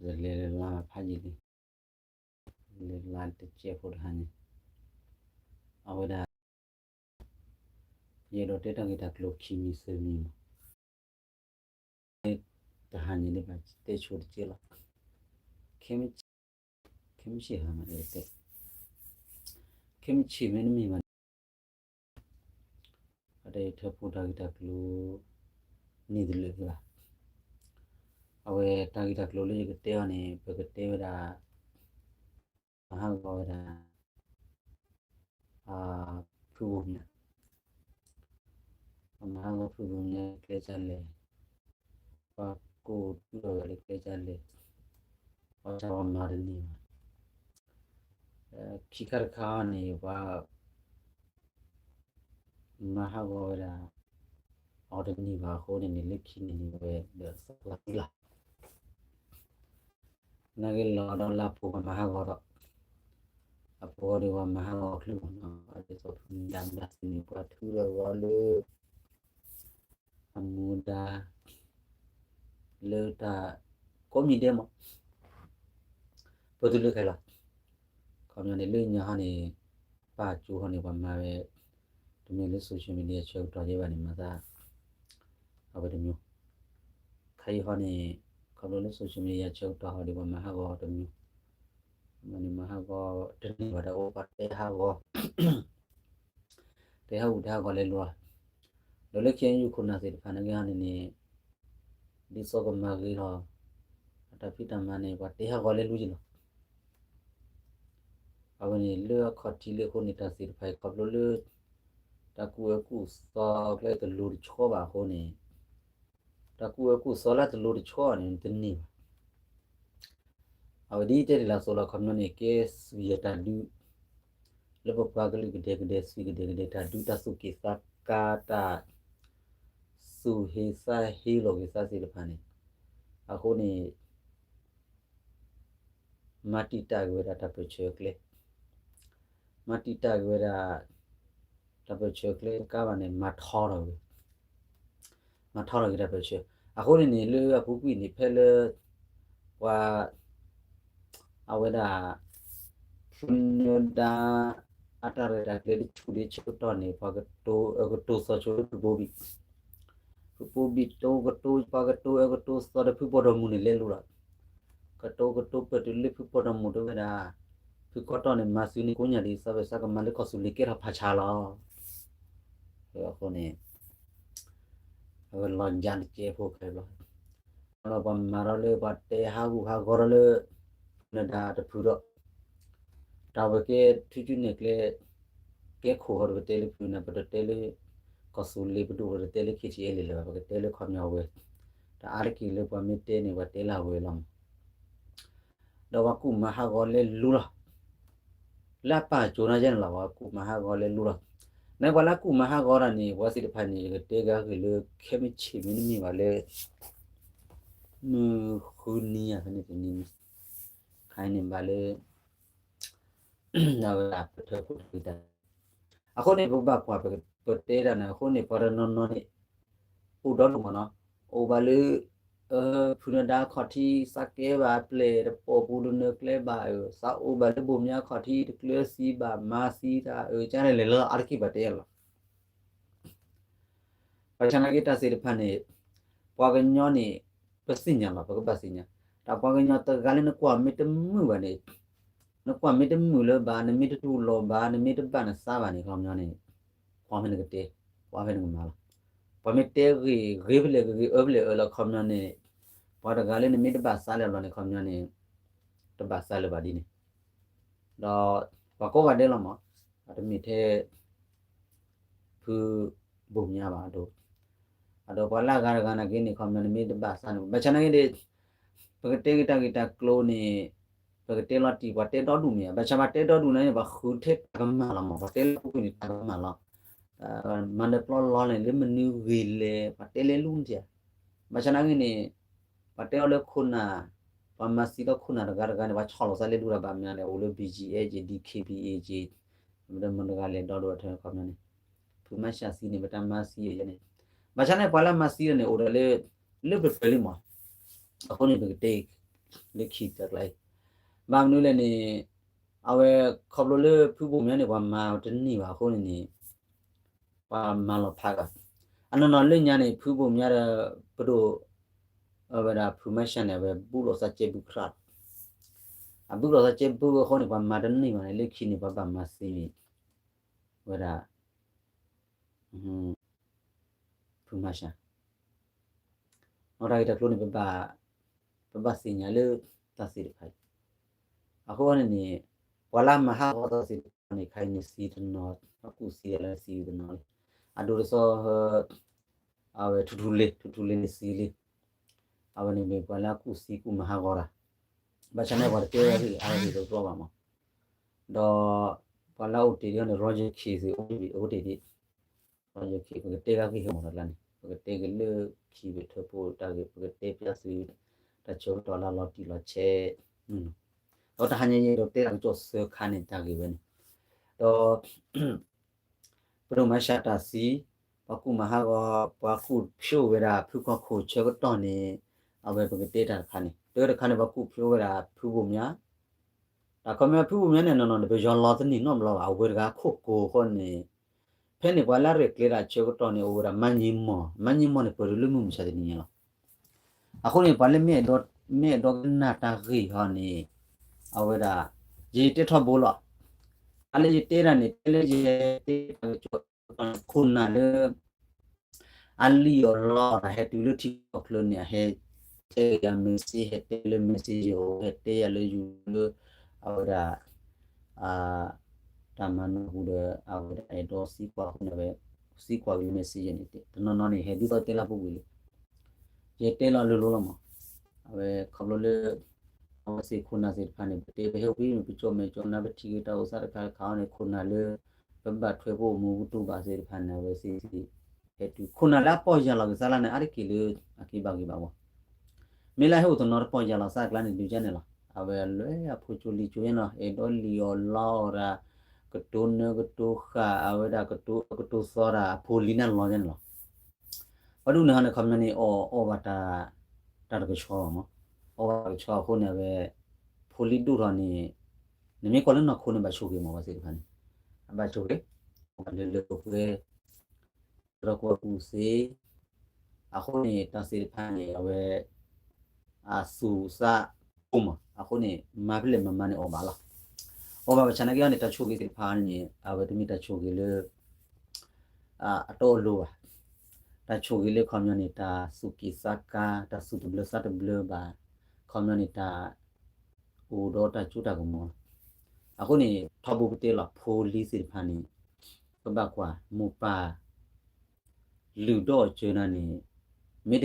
လဲၤလၢလါဖးယံာ်လံ, လဲၤလါတကဲးဖိတဟါန့ၣ်, အဝဲဒၣ် ယအဲၣ်ဒိးတဲတၢ်ဂ့ၢ်တၢ်ကျိၤခံမံၤသၢမံၤမး, တဟါန့ၣ်လၢဘၣ်တဲဆိတကဲးလီၤ, ခဲမုၢ်ဆ့ၣ်ဟါမးတဲ, ခဲမုၢ်ဆ့ၣ်မ့တမ့ၢ်ဘၣ်န့ၣ် အတၢ်ယထၢဖှိၣ်တၢ်ဂ့ၢ်တၢ်ကျိၤ န့ၢ်တလၢာ်လၢၤဘၣ်. အဝဲတၢ်ဂ့ၢ်တၢ်ကျိၤလၢယကတဲအီၤန့ၣ် ပကတဲဝဲဒၣ် မၤဟးဂီၤဝဲဒၣ် ဖုဘိၣ်မၠး, ပမၤဟးဂီၤဖုဘိၣ်မၠးလၢကျဲဒ်လဲၣ်, ပှၤကိးထံၣ်အီၤလၢကျဲဒ်လဲၣ်, ဘၣ်ဆၣ်ပှၤမၤတန့ၢ်ဘၣ်. ခံခါတခါန့ၣ် ပှၤ မၤဟးဂီၤဝဲဒၣ် အီၤတန့ၢ်ဘၣ်အဃိန့ၣ်န့ၣ် လၢခံန့ၣ်န့ၣ် ဝဲဒီးသီလီၤ. နာ်က့လီၤဒီးလၢအဖိခွါမၤဟးဂီၤဒီး အဖိခွါဒီးပှၤမၤဟးဂီၤအီၤချုးမးနီၤ, ဒ်သိးဖုမူဒါမူဒါသ့ၣ်န့ၣ် ပှၤထုးထီၣ်အီၤလၢ အမူဒါ လၢတၢ်ကိးမံၤဒဲးမး ပတုၤလၢခဲလၢာ်, ခီပညီန့ၣ် လၢညါဟီန့ၣ် ပၢ်ကၠိဟီန့ၣ် ပှၤမၤဝဲ တမ့ၢ်လၢ social media ဆၢကတီၢ်ယဲဘၣ်န့ၣ် မၤသး အဝဲတမံၤ, ခဲအံၤဟီန့ၣ် ခီဖျိလၢ social media ဆၢကတီၢ်ဟီဒီး ပှၤမၤဟးဂီၤတမံၤ, မၤန့ၣ်မၤဟးဂီၤတန့ၢ်ဘၣ်ဒီး အိၣ်ပှၤတဲဟးဂီၤ တဲဟးဂူာ်တဲဟးဂီၤလဲၤလိၤလီၤ. ဒီးလၢခံအယုၢ်ခိၣ်နၢ်သ့ၣ်တဖၣ်နာ်က့ဟီန့ၣ်န့ၣ် ဒ်သိးကမၤဂ့ၤလီၤ အတၢ်ဖံးတၢ်မၤန့ၣ် ပှၤတဲဟးဂီၤလဲၤလိၤယံၤလီၤ. အဝဲန့ၣ် လၢအခီၣ်ထံးလၢအဃိန့ၣ် တၢ်သ့ၣ်တဖၣ်အံၤ ခီဖျိလၢ တၢ်ကူၣ်အၢကူၣ်သီကျဲတလိၤတဆီဘၣ်အဃိန့ၣ် တၢ်ကူၣ်အၢကူၣ်သီလၢတလိၤတဆီန့ၣ် တန့ၢ်ဘၣ်. အဝဲဒ်တဲတ့ၢ်လၢအသိးလီၤ ခီပညီန့ၣ် ကဲသွံၣ်ယဲၢ်တၢ်ဒုး လၢပပှၤကလုာ်ကဒဲကဒဲ သွံၣ်ကဒဲကဒဲ တၢ်ဒုးတၢ်သူၣ်က့ၣ်သးကါ တၢ်သူၣ်ဟ့သးဟ့လီၤက့ၤသးသ့ၣ်တဖၣ်န့ၣ် အဃိန့ၣ် မၤတံာ်တာ်က့ၤဝဲဒၣ်တၢ်ပၢၢ်ဆၢအကျဲ, မၤတံာ်တာ်က့ၤဝဲဒၣ် တၢ်ပၢၢ်ဆၢအကျဲတကးဘၣ်န့ၣ် မၤထီထီၣ်က့ၤ မၤထီထီၣ်က့ၤတၢ်ပၢၢ်ဆၢ. အဃိန့ၣ်န့ၣ် လၢအပူၤကွံာ်န့ၣ် ဖဲလၢ ပှၤ အဝဲဒၣ် ဖုနၢဒါ အတၢ်ရဲၣ်တၢ်ကျဲၤတဆူၣ်ဒ့ဆၢကတီၢ်န့ၣ် ပှၤကတိၤအၢကတိၤသီဆိလၢဖုဘိဘံၣ်, ဖုဘိဘံၣ်တိၤကတိၤ ပှၤကတိၤအၢကတိၤသီဒီးဖုပှီၢ်တီၢ်မူန့ၣ်လဲၤလိၤလီၤ. ကတိၤကတိၤပၢၢ်တုၤလၢဖုပှီၢ်တီၢ်မူတဲဝဲဒၣ် ဖုကီတီၢ်န့ၣ် မၤသုန့ၢ်ကိညၣ်ဒ်သိးဝဲစးကမၤလၢကီၢ်သူလ့ၤကဲထီၣ်ဖးဆါလီၤ. အဃိန့ၣ် အဝဲလီၤယၤတကဲးဖိခဲဘျီ ဒီးပှၤမၤထီၣ်လၢပှၤတဲဟးဂူာ်ဟးဂီၤထီၣ်လၢ နဒါတဖုဒီး တၢ်ဝဲကဲထံကၠူနဲၣ်ကျဲ ကဲခိၣ်ဟီဒီးပတဲလၢဖုနၢ ပတတဲလၢ ကီၢ်သူလ့ၤပဒိၣ် ပတတဲလၢ KTLA လၢၤဘၣ် ပကတဲလၢခီပညီဝဲ တၢ်အါတက့ၢ်လၢပှၤမ့ၢ်တဲန့ၣ် ပှၤတဲလၢအဝဲလီၤမး ဒီးပှၤကူၣ်မၤဟးဂီၤလဲၤလူလီၤ. လၢအပၢ်ကၠိနၤယဲန့ၣ်လီၤ ပှၤကူၣ်မၤဟးဂီၤလဲၤလူလီၤ. နပှၤလၢကူၣ်မၤဟးဂီၤတၢ်န့ၣ် ပှၤသ့ၣ်တဖၣ်န့ၣ် ယကတဲက့ၤအဂ့ၢ်လၢ ခဲမုၢ်ဆ့ၣ်မ့တမ့ၢ်ဘၣ်လၢ မုၢ်ဃုနံၤယၤဖဲန့ၣ်တနံၤန့ၣ် ခါအံၤန့ၣ်ဘၣ်လၢ အဝဲဒၣ်ပထၢဖှိၣ်တၢ်ဂ့ၢ်တၢ် အဃိန့ၣ် ပကဘၣ်ကွၢ်ပတဲတၢ်န့ၣ် အဃိန့ၣ် ပှၤတနီၤနီၤန့ၣ် အိၣ်ဒီဒူၣ်မးနီၤ အိၣ်ဘၣ်လၢ ဖုနဒါခီၣ်ထံး သးကဲဘၣ်ပျဲၢ်တပိာ်ပူၤတနၢၤကျဲဘၣ်အၢ သးအိၣ်ဘၣ်လၢဘိၣ်မၠါခီၣ်ထံး တကျၢၤသံဘၣ်မၤသံတၢ်အၢ ကန့ၣ်လဲၤလၢအါတက့ၢ်ဘၣ်တဲလီၤ. ဘၣ်ဆၣ်နာ်က့တၢ်သ့ၣ်တဖၣ်န့ၣ် ပှၤကညီန့ၣ် ပသ့ၣ်ညါလီၤ ပကဘၣ်သ့ၣ်ညါ တၢ်ပှၤကညီတဂၤလၢနကွၢ်မ့ၢ်တမုာ်ဘၣ်န့ၣ် နကွၢ်မ့ၢ်တမုာ်လၢၤဘၣ် နမ့ၢ်တတူၢ်လိာ်ဘၣ် နမ့ၢ်တဘၣ်နသးဘၣ်န့ၣ် ခီပညီန့ၣ် ကွၢ်ဖဲနကတဲ ကွၢ်ဖဲနကမၤလီၤ. ပှၤမ့ၢ်တဲဂ့ၤဂ့ၤဖဲလဲၣ်ဂ့ၤဂ့ၤအၢဖဲလဲၣ်အၢလီၤ ခီပညီန့ၣ် ပှၤတဂၤလၢနမ့ၢ်တဘၣ်သးလၢၤဘၣ်န့ၣ် ခီပညီန့ၣ် တဘၣ်သးလၢၤဘၣ်ဒ်န့ၣ် ဒီးပှၤကိးဂၤဒဲးလီၤမး အတမ့ၢ်ထဲ ဖုဘိၣ်မၠါဘၣ်အဒိ အဒီးပှၤလၢအဂၤတဂၤနာ်က့န့ၣ် ခီပညီနမ့ၢ်တဘၣ်သးန့ၣ် ဘၣ်ဆၣ်နာ်က့ဒီး ပကတဲက့ၤတၢ်ဂ့ၢ်တၢ်ကျိၤန့ၣ် ပကတဲလီၤတံၢ် ပှၤတဲဒီဒူၣ်မ့ၢ်ဧါ ဘၣ်ဆၣ်ပှၤတဲဒီဒူၣ်န့ၣ် ပှၤဃုထဲတၢ်ကမၣ်လီၤမး ပှၤတဲလၢအပူၤကွံာ်န့ၣ် တၢ်ကမၣ်လီၤ မၤနၢၤပျီလီၤန့ၣ် လၢမနုၤဂ့ၤလဲၣ် ပှၤတဲလဲၤလူၤန့ၣ် ဘၣ်ဆၣ်နာ်က့န့ၣ် ပှၤတဲအီၤလၢခိၣ်နၢ် ပှၤမၤသံလီၤခိၣ်နၢ်တဂၤတဂၤန့ၣ် ပှၤဆီၣ်လီၤသးလဲၤလူၤတၢ်ဘၣ်မနုၤလဲၣ် အိၣ်လၢ ဘီၣ်ကၠံၣ်အဲၣ်ကၠံၣ် ဒံၣ်ခ့ၣ်ဘံၣ်အ့ၣ်ကၠံၣ် မတၤမတၤတဂၤလဲၤဒီဒိၣ်အထၢၣ်ခီပညီန့ၣ် ဖုမၤစၢ်သံန့ၣ် ပတၢ်မၤသံအယဲန့ၣ် ဘၣ်ဆၣ်န့ၣ် ပှၤလၢမၤသံန့ၣ် အိၣ်ဒီးလၢ လၢပျၢၤပျၢၤလံမး အဃိန့ၣ် ပကတဲ လၢခံတကျါအံၤ, ဘၣ်မနုၤလဲၣ်န့ၣ် အဝဲခီဖျိလၢဖုဘိၣ်မၠါန့ၣ် ပှၤမၤတန့ၢ်ဘၣ်အဃိန့ၣ်န့ၣ် ပှၤမၤလီၤဖးဘၣ်, အနီၢ်နီၢ်လၢညါန့ၣ် ဖုဘိၣ်မၠါဒီး ပဒိၣ် အဝဲဒၣ်ဖုမၤရှးန့ၣ် အဝဲဘူၣ်လီၤသးကဲဘုခရၣ်, အဘူၣ်လီၤသးကဲဘုအဃိန့ၣ် ပှၤမၤတန့ၢ်ဘၣ်န့ၣ် လၢခံန့ၣ် ပှၤဘၣ်မၤသ့န့ၣ် ဝဲဒၣ် ဖုမၤရှး, နီၢ်တၢ်ဂ့ၢ်တၢ်ကျိၤန့ၣ် ပဘၣ်သ့ၣ်ညါလၢတၢ်သ့ၣ်တဖၣ်အံၤ, အဃိန့ၣ်န့ၣ် ပှၤလၢအမၤဟးဂီၤတၢ်သ့ၣ်တဖၣ်န့ၣ် ခါအံၤန့ၣ်သံတနီၤ, အကူၣ်သံလၢသံတနီၤလံ, အဒိၣ်တစီ အဝဲထူထူလ့ၤ, ထူထူလ့ၤန့ၣ်သံလံ, အဝဲန့ၣ်မ့ၢ်ပှၤလၢအကူၣ်သံကူၣ်မၤဟးဂီၤတၢ်, ဘၣ်ဆၣ်န့ၣ်ပှၤတကဲအဂ့ၢ်အါဂ့ၢ်တဘျီဘၣ်မး, ဒီးပှၤလၢအအိၣ်တ့ၢ်ဒံးန့ၣ် Roger Khin သ့ၣ်အိၣ်တ့ၢ်ဒံး, Roger Khin ပကတဲက့ၤဟဲမးတကျါန့ၣ် ပကတဲက့ၤလၢခံပထၢဖိတၢ်ဂ့ၢ် ပကတဲပျၢ်သု တၢ်ဆၢကတီၢ်လၢလီၤတံၢ်လီၤဆဲး, ဒီးတဟါညါယအဲၣ်ဒိးတဲတၢ်ကစီၣ်သၢခါန့ၣ်တၢ်ဂ့ၢ်ဝဲန့ၣ်, ဒီး ပဒိၣ်မၤရှးတၢ်သံ, ပှၤကူၣ်မၤဟးဂီၤ ပှၤကူၣ်ဖျိဝဲဒၣ်ဖုကီၢ်ခိၣ်ဆၢကတီၢ်န့ၣ်, အဝဲပကတဲတၢ်တခါန့ၣ် တၢတခါန့ၣ် ပှၤကူၣ်ဖျိဝဲဒၣ်ဖုဘိၣ်မၠါ, တၢ်ခီပညီဖုဘိၣ်မၠါန့ၣ် နီၢ်နီၢ်န့ၣ် ပယီၤလီၤတန့ၢ်နီတဘျီဘၣ် အဝဲတဂၤခိၣ်ကိၤဃီန့ၣ်, ဖဲန့ၣ်ပှၤလၢအရဲၣ်ကျဲၤတၢ်ဆၢကတီၢ်န့ၣ် အိၣ်ဝဲဒၣ် မါညံမီၢ်, မါညံမီၢ်န့ၣ် ပၢၢ်တုၤလၢမုၢ်မဆါတနံၤညါလီၤ. အဃိန့ၣ် ပှၤလၢ မ့ၢ်အဲၣ်ဒိးကနၣ်တၢ်ဂ့ၢ်ဟီန့ၣ်, အဝဲဒၣ် ယတဲထီဘိလီၤ. တၢ်လၢယတဲတၢ်န့ၣ် ဖဲလၢယတဲတၢ်ကစီၣ် ခိၣ်နၢ်လၢ အလံၣ်အီၣ်လီအီၣ်တၢ်ဟဲတုၤလၢထံကီၢ်ချၢန့ၣ် အဟဲတဲယၤ message ဟဲတဲလၢ messenger ဟဲတဲယၤလၢယူၤလၢ အဝဲဒၣ် တၢ်မၤနၢၤပူၤဒီး အဝဲဒၣ်အဲၣ်ဒိးသံကွၢ်အဃိန့ၣ်ဝဲ သံကွၢ်က့ၤ messenger န့ၣ် တနီၤနီၤန့ၣ် ဟဲဒ်သိးတဲလၢပူၤကွံာ်လံ. ယတဲလီၤလိၤလိၤလီၤမး, အဝဲခီဖျိလၢ အဝဲသ့ၣ်ခိၣ်နၢ်သ့ၣ်တဖၣ်န့ၣ် ပတဲပဟဲအိၣ်ဖဲန့ၣ် ပကၠီၣ်မဲာ်ကၠီၣ်နါ ပထံၣ်က့ၤတၢ်အိၣ်သးတခါတခါအံၤန့ၣ် ခိၣ်နၢ်လၢ ပဘၣ်ထွဲဖိအိၣ်မူကတူၢ်ဘၣ်သ့ၣ်တဖၣ်န့ၣ် အဝဲသ့ၣ်သ့ၣ် ဟဲတုၤ ခိၣ်နၢ်လၢအပီၢ်ယၢ်လီၤက့ၤသးလၢန့ၣ် အါတက့ၢ်လၢ အက့ၤဘၣ်ဂ့ၤဘၣ်ဝီ မ့ၢ်လၢဟဲအိၣ်တနီၤတပီၢ်ယၢ်လီၤသးအကျါန့ၣ် ဒုးကဲန့ၣ်လီၤ. အဝဲအလွဲၢ်အဖိကၠိလံၤကၠိယဲနီၤ အဲၣ်ဒိးလံၣ်အီၣ်လီအီၣ်တၢ် ကတိၤနၢၤကတိၤဃာ် အဝဲဒၣ်ကတိၤအၢကတိၤသီတၢ် အဖိလံၤန့ၣ်လီၤကဲန့ၣ်လီၤ. ပှၤဒူၣ်န့ၣ်ဟီန့ၣ် ခီပညီန့ၣ် အီၣ်အီၣ်ဘၣ်တၢ် တၢ်တကဆှီဘၣ်မး, အီၣ်ဘၣ်တၢ်တကဆှီအဃိန့ၣ် အဝဲ ဖိလံၤဒိၣ်ထီၣ်န့ၣ် နမ့ၢ်ကွၢ်လၢနီၢ်ခိန့ၣ် ဘၣ်ဆိၣ်ဂ့ၤမး အဝဲသ့ၣ်တဖၣ်န့ၣ် အဘၣ်ဆိၣ်ဂ့ၤ လၢလၢပှဲၤပှဲၤ တၢ်ကူၣ်သ့ အဃိန့ၣ် တၢ်သ့ၣ်တဖၣ်န့ၣ် အဝဲ အသူၣ်သးအိၣ်မး အဃိန့ၣ် မၤဖဲလဲၣ်မၤမၤန့ၣ်အီၣ်ဘၣ်လီၤ. အီၣ်ဘၣ်ပဆၣ်နာ်က့အီၤန့ၣ် တၢ်ဆိၣ်ဂ့ၤသ့ၣ်တဖၣ်န့ၣ် အဝဲတမ့ၢ်တၢ်ဆိၣ်ဂ့ၤလၢ အတီအလိၤဘၣ်. တၢ်ဆိၣ်ဂ့ၤလၢခီပညီန့ၣ် တၢ်သူၣ်က့ၣ်သးကါ တၢ်သူၣ်တဘျၢသးတဘျၢဘၣ်. ခီပညီန့ၣ် တၢ်အိၣ်ဒီးတၢ်စိတၢ်ကမီၤလီၤ. အဃိန့ၣ် ထီဘိပတဲလီၤ ဖိလံၤသ့ၣ်တဖၣ်န့ၣ် ကဘၣ်ကွၢ်မိၢ်ပၢ် လုၢ်ဒီးအစၢနၤန့ၣ် မ့ၢ်တဟဲလၢတၢ်မ့ၢ်တၢ်တီန့ၣ် ဝဲန့ၣ် နအီၣ်န့ၣ်မုၢ်နံၤခံကတၢၢ်န့ၣ် က့ၤတူၢ်ဘၣ်လၢ မိၢ်အဃိပၢ်အဃိသ့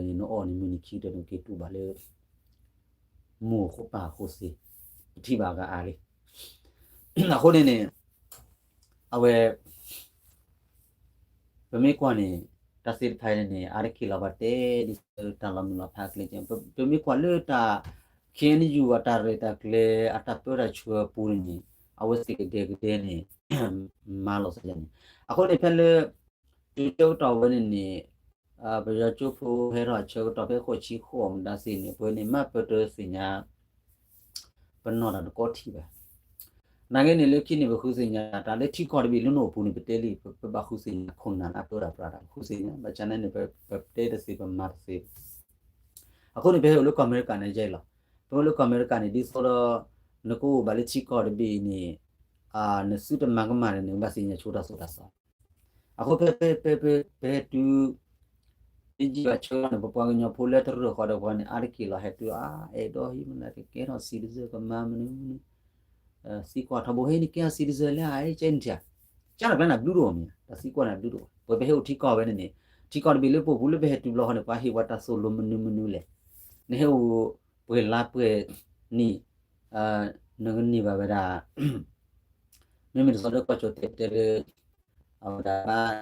ပထံၣ်ဘၣ်အဂၤအါလံ. အဃိန့ၣ်န့ၣ် အဝဲ ပမ့ၢ်ကွၢ်န့ၣ် တၢ်သ့ၣ်တဖၣ်န့ၣ်န့ၣ် အါတက့ၢ်လီၤ ပှၤတဲဒ်သိးတၢ်လီၤမုၢ်လီၤဖးကျဲကဲ ပမ့ၢ်ကွၢ်လၢတၢ် ခ့ၣ်အဲၣ်ယူၣ် အတၢ်ရဲၣ်တၢ်ကျဲၤ အတၢ်ပၢတၢ်ဆှၢအပူၤန့ၣ်န့ၣ် အဝဲသ့ၣ်ကဒဲကဒဲန့ၣ် မၤလီၤသးယါန့ၣ် အဃိန့ၣ် ဖဲလၢ တုၤဆၢကတီၢ်ဝဲန့ၣ်န့ၣ် ပယီၤကၠိဖိဟဲထီၣ်ဆၢကတီၢ်ဖဲဃိးဆံဃိးမတၤသ့ၣ်န့ၣ် ပဝဲန့ၣ် မ့ၢ်ပတသ့ၣ်ညါ ပနီၢ်တၢ်တကီထံၣ်ဘၣ်. နာ်က့န့ၣ် လၢခံန့ၣ် ပဃုသ့ၣ်ညါ တၢ်လၢထံကီၢ်တဘ့ၣ်လၢနအိၣ်ပူၤန့ၣ် ပတဲလံ ပဘၣ်ဃုသ့ၣ်ညါ ခိၣ်နၢ်လၢအပၢတၢ်ပြးတၢ် ပဃုသ့ၣ်ညါ ဘၣ်ဆၣ်န့ၣ်န့ၣ် ပတဲတသ့ ပမၤတသ့ အဃိန့ၣ် ပဟဲအိၣ်လၢကီၢ်အမဲရကၤန့ၣ် ယဲလီၤ. ပဟဲအိၣ်လၢကီၢ်အမဲရကၤန့ၣ် ဒ်သိးဒီး နကအိၣ်ဘၣ်လၢထံကီၢ်တဘ့ၣ်အံၤန့ၣ် နသုတမၤကမၣ်န့ၣ် နကဘၣ်သ့ၣ်ညါဆိတၢ်သိၣ်တၢ်သီ အဃိဖဲ ဖဲ ဖဲ ဖဲ ဟဲတုၤ Egypt ဘၣ်ဆၢန့ၣ် ပပှၤကညီဖိလၢတရၢၢ်ဃီဒီးပှၤန့ၣ် အါတက့ၢ်လီၤ ဟဲတုၤ အါ အဲၣ်ဒိးဟံးမနုၤ ကကဲထီၣ် citizen ကမၤမနုၤမနုၤ သံကွၢ်ထီဘိ ဟဲနကဲထီၣ် citizen လဲၣ် အကဲနထံၣ် ကၢ်တၢ်ကျါန့ၣ်ဘျုးတအိၣ်မး တၢ်သံကွၢ်န့ၣ်ဘျုးတအိၣ် ပဝဲပဟဲအိၣ်ထံကီၢ်ဝဲန့ၣ်န့ၣ် ထံကီၢ်တဘ့ၣ်လၢပအိၣ်ပူၤလၢပဟဲတုၤဘျီဃီန့ၣ် ပှၤဟ့ၣ်ဝဲတၢ်သိၣ်လိမနုၤမနုၤလဲၣ် နဟဲအိၣ်ပှဲၤလါပှဲၤနံၣ် နကန့ၢ်ဘၣ်ဝဲဒၣ် မ့မ့ၢ်တသီလၢကီၢ်ကၠီၣ်တဲာ်တဲလၢ အဝဲဒၣ်ဘၣ်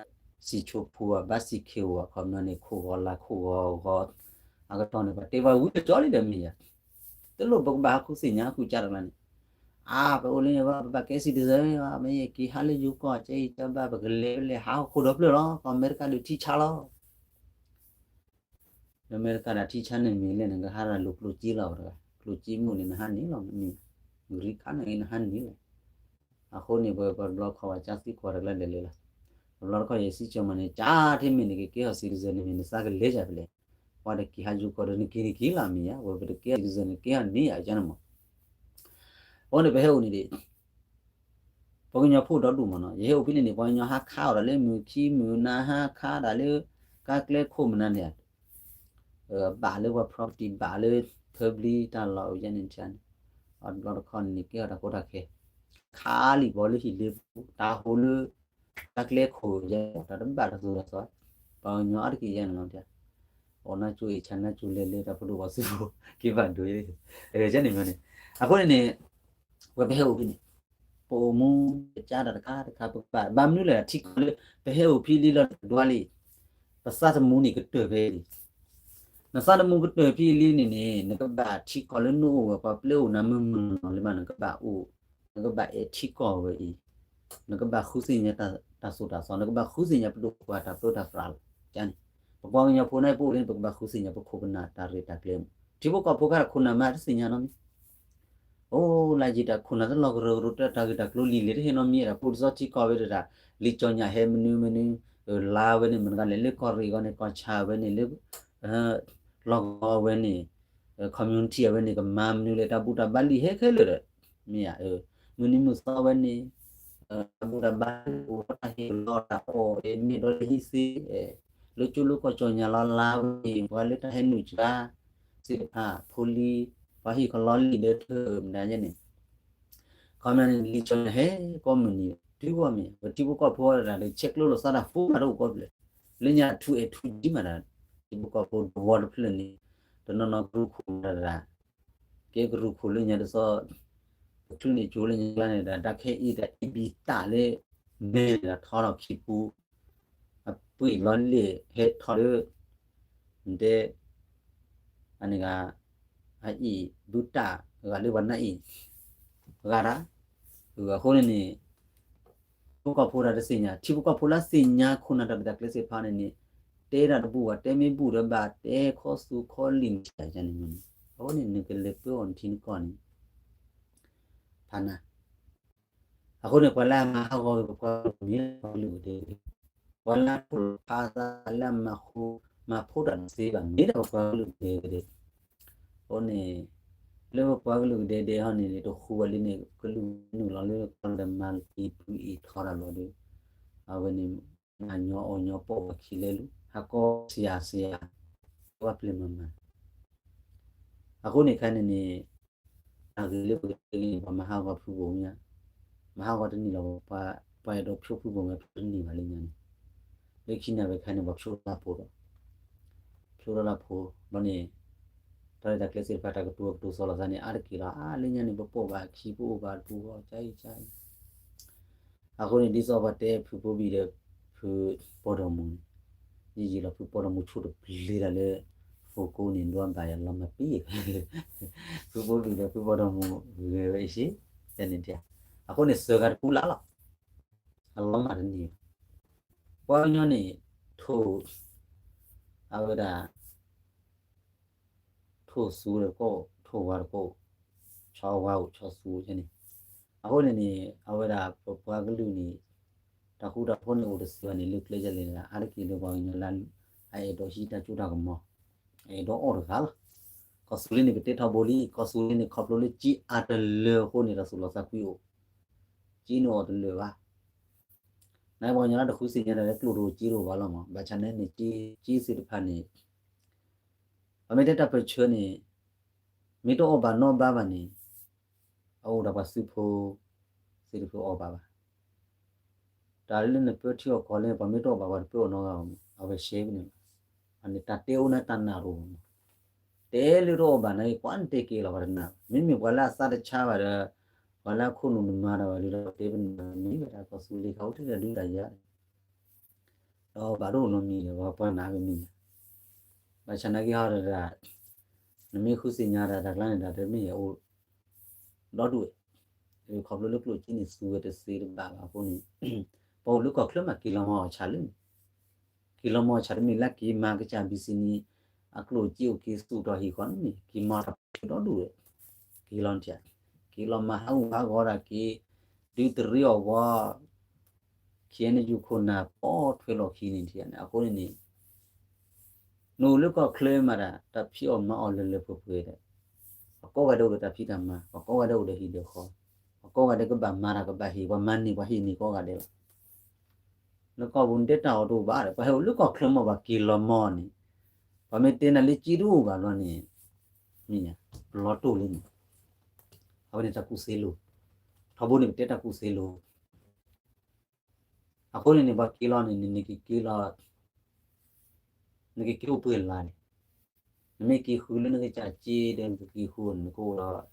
စံၣ်ဆိဖိဧါ ဘၣ်စံၣ်ခ့ဧါ အခီပညီန့ၣ် ခိၣ်ဂီၤလါခိၣ်ဂီၤဂီၤ အကတီၢ်န့ၣ် ပှၤတဲဝဲဝံၤကကၠီလံဒီးမ့ၢ်ယၤ တလိၣ်ပကဘၣ်ဟးဃုသ့ၣ်ညါဃုကၢ်တၢ်ကျါန့ၣ် အါ ပအိၣ်လၢန့ၣ် ပဘၣ်ကဲ citizen မ့ၢ်က့ၤဟးလၢယိၤကီၢ် ကဲအံၤကဘၣ် ပကလဲၤဝဲလဲၤဟးဟီၣ်ခိၣ်ဒီဖျၢၣ်လီၤ ကီၢ်အမဲရကၤဒုးထံဆါလီၤ နမ့ၢ်တကးဒၣ်ထံဆါန့ၣ်မ့ၢ်လဲၣ်န့ၣ် နကဟးဒၣ်လိာ်ကျိၣ်စ့လီၤတဂၤ, ကျိၣ်စ့မုၢ်န့ၣ် နဟးန့ၣ်လီၤမ့ၢ်, ဂရံခါန့ၣ် နဟးန့ၣ်လီၤ. အဃိန့ၣ် ပပှၤတဘျီခီဝဲကၢသံကွၢ်တကျါလဲၤလဲၤလီၤ. ပဘျီတခီယစံးကၢမးန့ၣ် ကၢထဲမ့ၢ်နကက့ၤဟီၣ် citizen န့ၣ်မ့ၢ်နသးကလဲၤယၤဖဲလဲၣ်, ပှၤတက့ၤဟးယူၤကီၢ်ဒီးနက့ၤနက့ၤလီၤမ့ၢ်ဧါ, ဝဲပတက့ၤဟီၣ် citizen နက့ၤဟီၣ်န့ၢ်ယၤကန့ၣ်မး. အဃိန့ၣ် ပဟဲအိၣ်န့ၣ်ဒံး ပှၤကညီဖိဒီဒူၣ်မးနီၤ, ယဟဲအိၣ်ဖဲန့ၣ်န့ၣ် ပှၤကညီဟးခးအီၣ်ဒၣ်လၢမုၢ်ခံမုၢ်နၤ ဟးခးဒၣ်လၢ ကါကျဲခိၣ်မနုၤန့ၣ်, ဘၣ်လၢပှၤ property ဘၣ်လၢ public တၢ်လီၢ်အိၣ်ယဲန့ၣ်န့ၣ်, အတဘျီတခီန့ၣ်န့ၣ် ကဲထီၣ်တၢ်ကီတၢ်ခဲ, ခးလံာ်ဘီလၢဟံၣ်လ့ပူၤ တၢ်ဟိးလၢ ကါကျဲခိၣ်ယဲ တၢ်တဘၣ်တၢ်သိၣ်တၢ်သီ, ပှၤကညီအါတက့ၢ်ယဲန့ၣ်လီၤ. အီၣ်နါကၠိအံၤ ဆၣ်နါကၠိလဲၤလၢတၢ်ပဒိၣ်ပှၤစုဖိ က့ၤဘၣ်ဒိးယဲ, ကန့ၣ်မ့ၢ်န့ၣ်, အဃိန့ၣ်န့ၣ် ဝဲပဟဲအိၣ်ဖဲန့ၣ် ပအိၣ်မူ ပကါတၢ်တခါတခါ ပကဘၣ် ဘၣ်မနုၤလဲၣ် ထံကီၢ်လၢ ပဟဲအိၣ်ဖဲလံလီၤတဒွါလံ, ပသးသမူန့ၣ်ကတၢၢ်ဖဲလံ. နသးသမူကတၢၢ်ဖဲလံန့ၣ်န့ၣ် နကဘၣ်ထံကီၢ်လၢနအိၣ်ဝဲ ပှၤပျဲအိၣ်နၤမုၢ်မုၢ်နီၢ်နီၢ်လၢမး နကဘၣ်အိၣ်, နကဘၣ်အဲၣ်ထံကီၢ်ဝဲအံၤ, နကဘၣ်ဃုသ့ၣ်ညါတၢ်သိၣ်တၢ်သီ, နကဘၣ်ဃုသ့ၣ်ညါပဒိၣ်ပှၤတၢ်ပၢတၢ်ပြးလီၤ. န့ၣ် ပပှၤကညီဖိန့ၣ် ပအိၣ်လၢန့ၣ် ပကဘၣ်ဃုသ့ၣ်ညါပခိၣ်ပနၢ်တၢ်ရဲၣ်တၢ်ကျဲၤမး, ထံဖိကီၢ်ဖိခါတခိၣ်နၢ်မးတသ့ၣ်ညါနီတမံၤ အိၣ်လၢယံၤတၢ်ခိၣ်နၢ်တလီၢ်ကရၢကရိ တၢ်ဂ့ၢ်တၢ်ကျိၤလံၤလဲၣ်တဟ့ၣ်နီတမံၤ တၢ်ဖိတစီထံကီၢ်ဝဲဒၣ်, လံာ်ကၠီၣ်ညၣ်ဟဲမနုၤမနုၤ, လါဝဲန့ၣ် မနုၤလဲၣ် လၢကီၢ်ရ့ၣ်ဂီၢ်န့ၣ် ကီၢ်ဆၣ်ဝဲန့ၣ် လၢ လီၢ်ကဝီၤဝဲန့ၣ်, community အဝဲန့ၣ် ကမၤမနုၤလဲၣ် တၢ်ဘူၣ်တၢ်ဘါလံာ်ဟဲခဲလၢာ်ဒီး, မ့ၢ်ဧါ, မုၢ်နံၤမုၢ်သီဝဲန့ၣ်, တၢ်ဘူၣ်တၢ်ဘါလံာ် အိၣ်တၢ်ဟ့ၣ်လီၤတၢ်အီၣ် မ့ၢ်ဒီးလၢဟံၣ်သ့, လၢကၠိလၢကီၢ်ကၠီၣ်ညါလီၤ လါဝဲန့ၣ် ပှၤလၢတၢ်ဟဲနုာ်စှၤ သ့ၣ်တဖၣ် ဖိလံၤ ပှၤဟံၣ်ကလီလံာ်လၢထၢၣ်မနုၤန့ၣ်, ခီမ့ၢ်န့ၣ် လံာ်ကၠီၣ်ညၣ်ဟဲကိးမုၢ်နံၤ တုၤဂီၢ်မ့ၢ် ပထံဖိကီၢ်ဖိဝဲဒၣ်ဒီး ဆဲးကျိးလိာ်သးတၢ်ဖိမးတအိၣ်ကီၢ်ဖျၢၣ်, လၢညါအထူအဲၣ်ထူဒံးမးဒီး, ထံဖိကီၢ်ဖိတဝီတဖျၢၣ်န့ၣ်, တနီၤနီၤကရူၢ်ခိၣ်ဝဲဒၣ် ကဲကရူၢ်ခိၣ်လၢညါတသီ, ပချုးန့ၢ်ကၠိလၢညါကျါန့ၣ်ဒီး တၢ်ခဲအံၤတၢ်အံၤဘံၣ်တၢ်လၢ မ့ၢ်ဒၣ်ထီထီၣ်ခံပူၤ, အပှ့ၤလီၤလံာ်ဟဲထီၣ်လၢ နတဲ အန့ၣ်ဂၤ အအံၤဘုတၢ်ဂၤလၢပှၤနၢ်အံၤ ဂၤတၢ်, အဃိန့ၣ်န့ၣ် ဖိကီၢ်ဖိတၢ်တသ့ၣ်ညါ ထံဖိကီၢ်ဖိလၢသ့ၣ်ညါခိၣ်နၢ်တၢ်ဘၣ်တၢ်ကျဲးစ့းဖါန့ၣ်န့ၣ်, တဲတၢ်တဘူၣ်ဘၣ် တဲမ့ၢ်ဘူၣ်ဒီးဘၣ်တဲခီသူခီလံာ်န့ၣ်န့ၣ်, အဃိန့ၣ် နကလဲၤပၢအီၤနထံနကီၢ်န့ၣ် ဖးနၤ, အဃိန့ၣ် ပှၤလၢအမၤဟးဂီၤက့ၤပပှၤကလုာ်န့ၣ် ပှၤကလုာ်ကဒဲကဒဲ, ပှၤလၢအထိၣ်ဖးသးလၢအမၤဃူ မၤဖိးတၢ်တသ့ဘၣ် မ့ၢ်ဒၣ်ပပှၤကလုာ်ကဒဲကဒဲ, အဃိန့ၣ် လၢပပှၤကလုာ်ကဒဲကဒဲဟီန့ၣ် တဃူဝဲလံန့ၣ် ကလုာ်နုာ်လီၤလၢကီၢ်ဒီးမၤလၢက့ၤဒုးအ့ၣ်ထီတၢ်လီၤဒီး အဝဲန့ၣ် မၤညီအီၣ်ညီပီၢ်ပှၤခံလဲလူၤ ဟးကီစယၤစယၤ ဝဲပျဲၢ်မၤမၤ အဃိန့ၣ်ခဲန့ၣ်န့ၣ် တၢ်ဂ့ၢ်လၢပကတဲန့ၣ် ပှၤမၤဟးဂီၤဖုဘိၣ်မ့ၢ်ဧါ, မၤဟးဂီၤတန့ၢ်လီၤ, ပှၤအဲၣ်ဒိးဖျိဖုဘိၣ်မ့ၢ်ဖျိတန့ၢ်ဘၣ်လၢညါန့ၣ်, လၢခံန့ၣ်ဝဲခဲန့ၣ် ပှၤဖျိထီၣ်လၢဖိဒီး ဖျိထီၣ်လၢဖိဘျီန့ၣ် တၢ်ရဲၣ်တၢ်ကျဲၤသ့ၣ်တဖၣ် တၢ်ကတိၤကတိၤစီၤလီၤသးန့ၣ် အါတက့ၢ်လီၤ. အါ လၢညါန့ၣ် ပပိာ်ဘၣ်အခံ ပအိၣ်ဘၣ်တပူၤဃီ ကအံၤကအံၤ အဃိန့ၣ် ဒ်သိးပှၤတဲဖုဖိဘံၣ်ဒီး ဖုပီၢ်ဒီမူန့ၣ် ယံာ်ယံာ်လီၤ ဖုပီၢ်ဒီမူဆိတပျ့ၤတၢ်လၢ ဖိကိးန့ၣ် ဒွးဘၣ်ယၤလီၤမၢ်ပံၤ ဖုဖိဘံၣ်ဒီးဖုပီၢ်ဒီမူဂဲၤဝဲအံၤစ့ၢ် တၢ်န့ၣ်တၢ် အဃိန့ၣ် စၢၤဂၤတပူၤလၢ်လီၤ အလီၤမၢ်တန့ၢ် ပှၤကညီန့ၣ် ထိၣ် အဝဲဒၣ် ထိၣ်သူတကိး ထိၣ်ဝါတကိး ဆီဝါအိၣ်ဆီသူန့ၣ် အဃိန့ၣ်န့ၣ် အဝဲဒၣ်ပပှၤကလုာ်န့ၣ် တၢ်ဃူတၢ်ဖိးန့ၣ်အိၣ်တသ့ဘၣ်န့ၣ် လၢကျဲယလဲၣ်တဂၤ အါတက့ၢ်လၢပှၤကညီလၢ အအဲၣ်ဒိးဟံးတၢ်စိတၢ်ကမီၤ အအဲၣ်ဒိးအီၣ်တဂၤလီၤ. ကီၢ်သူလ့ၤန့ၣ် ပတဲထီဘိလံ ကီၢ်သူလ့ၤန့ၣ် ခီဖျိလၢကၠ့အါတလၢအဃိန့ၣ် တၢ်သူၣ်လီၤသးကွံအိၣ် ကၠ့န့ၣ်အီၣ်တလၢာ်ဘၣ် နပှၤကညီလၢတဃုသ့ၣ်ညါတၢ်လၢကျိၣ်တအိၣ်ကၠ့တအိၣ်ဘၣ်လီၤမး ဘၣ်ဆၣ်န့ၣ်န့ၣ် ကၠ့သ့ၣ်တဖၣ်န့ၣ် ပမ့ၢ်တဲတၢ်ပၢၢ်ဆၢန့ၣ် မ့ၢ်တအီၣ်ဘၣ်နီတဘျီဘၣ်န့ၣ် အအိၣ်ဒီးပှၤသုးဖိ သ့ၣ်တဖၣ်အီၣ်ဘၣ်ဘၣ် တၢ်လၢနပၢထံအီၣ်ကီၢ်လၢ ပှၤမ့ၢ်တအီၣ်ဘၣ်ပှၤတပၢအီၣ်နီတဂၤဘၣ်မး အဝဲရှဲဖဲန့ၣ်လီၤ. အန့ၣ်တၢ်တဲအိၣ်န့ၣ်တၢ်နာ်တအိၣ်မး တဲလၢတအီၣ်ဘၣ်န့ၣ် ကွၢ်နတဲက့ၤလီၤပှၤတနာ်ဘၣ် မ့မ့ၢ်ပှၤလၢအသးတဆါဘၣ်ဒီး ပှၤလၢအခိၣ်နူာ်နမၤတၢ်ဘၣ်ဒီး တဲပနာ်မ့ၢ်ဝဲဒၣ် ကီၢ်သူလ့ၤခီအိၣ်ထဲတၢ်ဒုးတၢ်ယၤ ဒီးဘၣ်တအိၣ်နီတမံၤဒီး ပှၤပှၤနာ်ကမံၤ ဘၣ်ဆၣ်နာ်က့ဟီဒီး နမ့ၢ်ဃုသ့ၣ်ညါတၢ်တၢ်ကျါန့ၣ် တၢ်တမ့ၢ်အိၣ် ဒီဒူၣ်ဝဲ ခီဖျိလၢကျိၣ်စ့န့ၣ် သူဝဲတသ့တဘၣ်ဘၣ်အဃိန့ၣ် ပအိၣ်လၢကီၢ်ချၢမး က့ၤလီၤမီၢ်အီၣ်ဆၣ်လၢန့ၣ် က့ၤလီၤမီၢ်အီၣ်ဆၣ်တမ့ၢ်လၢက့ၤမၤကစၢ် business အကျိၣ်စ့အိၣ်က့ၤဆူၣ်ထီၣ်ဟံၣ်ဃီန့ၣ် က့ၤမၤတၢ်ဖးဒိၣ်ဒိၣ်ဝဲ, က့ၤလီၤနထံၣ်, က့ၤလီၤမၤဟးဂူာ်ဟးဂီၤတၢ်က့ၤ, ဒုးတရံးအီၣ်ဝီ ခ့ၣ်အဲၣ်ယူၣ်ခိၣ်နၢ်ပိာ်ထွဲလီၢ်ခံန့ၣ်ထံၣ်န့ၣ် အဃိန့ၣ်န့ၣ် နအိၣ်လၢကီၢ်ချၢမးဒၣ် တၢ်ဖံးအီၣ်မၤအီၣ်လၢလၢပှဲၤပှဲၤဒီး ပှၤကိးဂၤဒဲးအိၣ်ဒီးတၢ်ဖံးတၢ်မၤ, ပှၤကိးဂၤဒဲးအိၣ်ဒီးဟံၣ်ဒီးဃီ, ပှၤကိးဂၤဒဲးကဘၣ်မၤတၢ်ကဘၣ်ဟ့ၣ်, ပှၤမၤန့ၢ်ပှၤဟ့ၣ်န့ၢ်ကိးဂၤဒဲးလီၤ. လၢကီၢ်ပူၤန့ၣ်တဲတၢ်အီၤတအိၣ်ဘၣ်ဒီး ပှၤဟဲအိၣ်လၢကီၢ်ချၢမး ပှၤက့ၤလီၤမီန့ၣ်, ပှၤမ့ၢ်တဲနၤလၢက့တအိၣ်ဘၣ်ဘျီန့ၣ် မ့ၢ်ညါ ပလီၤတိၢ်လံန့ၣ်, အဝဲန့ၣ်တၢ်ကူၣ်သ့လိၤ, ထီဘိန့ၣ်ပတဲတၢ်ကူၣ်သ့လိၤ အဃိန့ၣ်န့ၣ် ပှၤက့ၤလီၤန့ၣ်န့ၣ် နက့ၤက့ၤလီၤ, နက့ၤက့ၤအိၣ်ပှဲၤလါန့ၣ်, နမ့ၢ်က့ၤဃုာ်လၢနကစၢ်စ့ဒီး နကက့ၤဃုာ်န့ၣ် နကအိၣ်ဒီး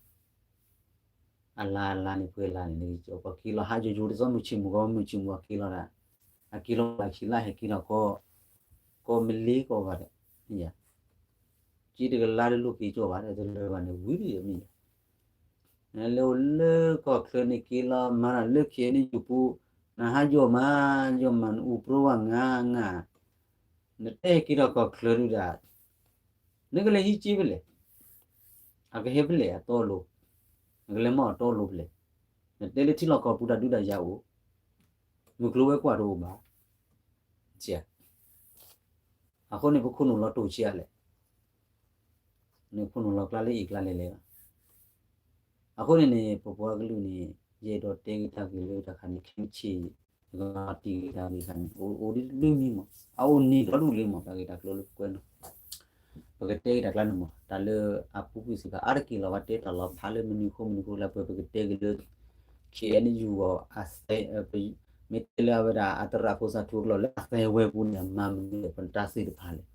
အလါအလါန့ၣ် ပှဲၤလါန့ၣ် နက့ၤက့ၤ ပှၤက့ၤလီၤဟးယိာ်ယိာ်ဒ်သိးမုၢ်ဆ့ၣ်မုၢ်ဂီၤ မုၢ်ဆ့ၣ်မုၢ်ဂီၤက့ၤလီၤဒၣ်, အက့ၤလီၤလၢခံလါ ဟဲက့ၤထီၣ်ကီး, ကီးမ့ၢ်လ့ကီးဂၤဒီး, မ့ၢ်ယါ, စ့တကလါတလိၣ်က့ၤကီးဘၣ်ဒီး တလၢာ်ဘၣ်န့ၣ် ဝံၤဒီးမ့ၢ်ယါ နလဲၤအိၣ်လၢကီၢ်ချၢန့ၣ်က့ၤလီၤ မၤတၢ်လၢ ခ့ၣ်အဲၣ်ယူၣ်ပူၤ, နဟးယိာ်မး ယိာ်မး နအူပြိဝဲငါငါ, နတဲက့ၤထီၣ်ကီၢ်ချၢဒုဒၣ်, နကလဲၤဟံးစ့ဖဲလဲၣ်, အကဟဲဖဲလဲၣ်အတီအလိၤ, နကလဲၤမၤအီၣ်တီအလိၤဖဲလဲၣ်, နတဲလၢထံလီၢ်ကီၢ်ပူၤတၢ်ဒုးတၢ်ယၤအိၣ်, မုၢ်ကျိၤဝဲၤကွာ်တအိၣ်ဘၣ် အဃိန့ၣ် ပခိၣ်နူာ်လီၤတိၢ်ဆံးအါလဲၣ်, နခိၣ်နူာ်လီၤကျါလၢအံၤကျါလဲၣ်လဲၣ်လီၤ. အဃိန့ၣ်န့ၣ် ပပှၤကလုာ်န့ၣ် ယအဲၣ်ဒိးတဲက့ၤတၢ်ဂ့ၢ်လၢတၢ်ခါန့ၣ် ခဲမုၢ်ဆ့ၣ် နကလီၤတံၢ်က့ၤတၢ်ဂ့ၢ်ခါန့ၣ် အိၣ်ဒ်တဘျုးမံၤမး အအိၣ်န့ၢ်ဒီဒူၣ်လံမး တၢ်ဂ့ၢ်တၢ်ကျိၤလၢပကွဲးနီၤ ပကတဲက့ၤတၢ်ကျါန့ၣ်မး တၢ်လၢအပူၤကွံာ်စ့ၢ်ကီး အါတက့ၢ်လီၤ ပှၤတဲတၢ်လီၤဖးလၢမနုၤဃိမနုၤဃိလၢပကတဲက့ၤလၢ ခ့ၣ်အဲၣ်ယူၣ်အီၤ အသဲ မ့ၢ်တဲလၢအဝဲဒၣ်အသရၣ်ဖိစၢ်ထူအကျိာ်လၢအသဲဝဲပူၤန့ၣ် မၤမနုၤပတၢ်သ့ၣ်တဖၣ်လဲၣ်.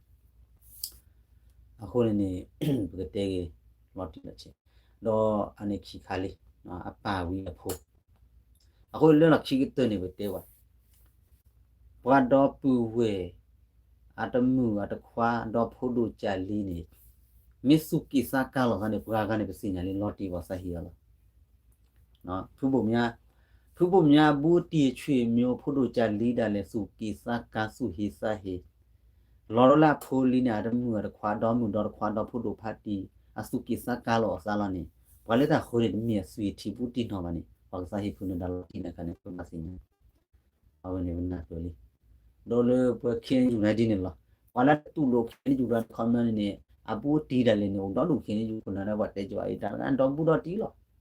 အဃိန့ၣ်န့ၣ် ပကတဲက့ၤလီၤတံၢ်လီၤဆဲး ဒီးအန့ၣ်ခံခါလံ အပၢ်ဝံအဖိ အဃိလၢလီၢ်ခံကတၢၢ်န့ၣ် ပတဲဝဲ ပှၤဒီပုၢ်ဝဲၢ် အတမုၣ်အတခွါ ဒီဖိဒိၣ်ကၢ်လံန့ၣ် မ့ၢ်သူၣ်က့ၣ်သးကါလိာ်သးန့ၣ် ပှၤဂၤန့ၣ် ပသ့ၣ်ညါလံလီၤတံၢ်ပှၤသးဟ့အီၤလီၤ. ဖုဘိၣ်မၠါ ဖုဘိၣ်မၠါ ဘူးတံၢ်အဆွေမျိုး ဖိဒိၣ်ကၢ်လံဒၣ်လဲာ် သူၣ်က့ၣ်သးကါ သူၣ်ဟ့သးဟ့ လီၤဒိလၢအဖိလံန့ၣ် အတမုၣ်အတခွါ ဒီမုၣ်ဒီတခွါ ဒီဖိဒိၣ်ဖးတံၢ် အသူၣ်က့ၣ်သးကါလိာ်အသးလီၤန့ၣ် ပှၤလၢတၢ်ဃၢၤန့ၣ် တမ့ၢ်အသွံၣ်ထံဘူးတံၢ်နီၢ်ဘၣ်န့ၣ် ပှၤကသးဟ့ဖုနၢၤဒါလီၤတံၢ်န့ၣ်အခါန့ၣ် ပဘၣ်သ့ၣ်ညါ အဝဲန့ၣ်ပနၢ်ပၢၢ်လံ ဒီးလၢပှၤ ခ့ၣ်အဲၣ်ယူၣ် နၤဒ်န့ၣ်လီၤ. ပှၤလၢတတူၢ်လိာ် ခ့ၣ်အဲၣ်ယူၣ် တခီမီန့ၣ်န့ၣ် အဘူးတံၢ်ဒၣ်လဲာ်န့ၣ် အိၣ်ဒီဒူၣ် ခ့ၣ်အဲၣ်ယူၣ် ခိၣ်နၢ်ဒီးပှၤတဲကီးအံၤ တၢ်လၢအဒီဘူးဒီတံၢ်လီၤ. ဒီးပှၤပသ့ၣ်ညါနာ်က့န့ၣ် တမ့ၢ်အပိာ်ကျဲ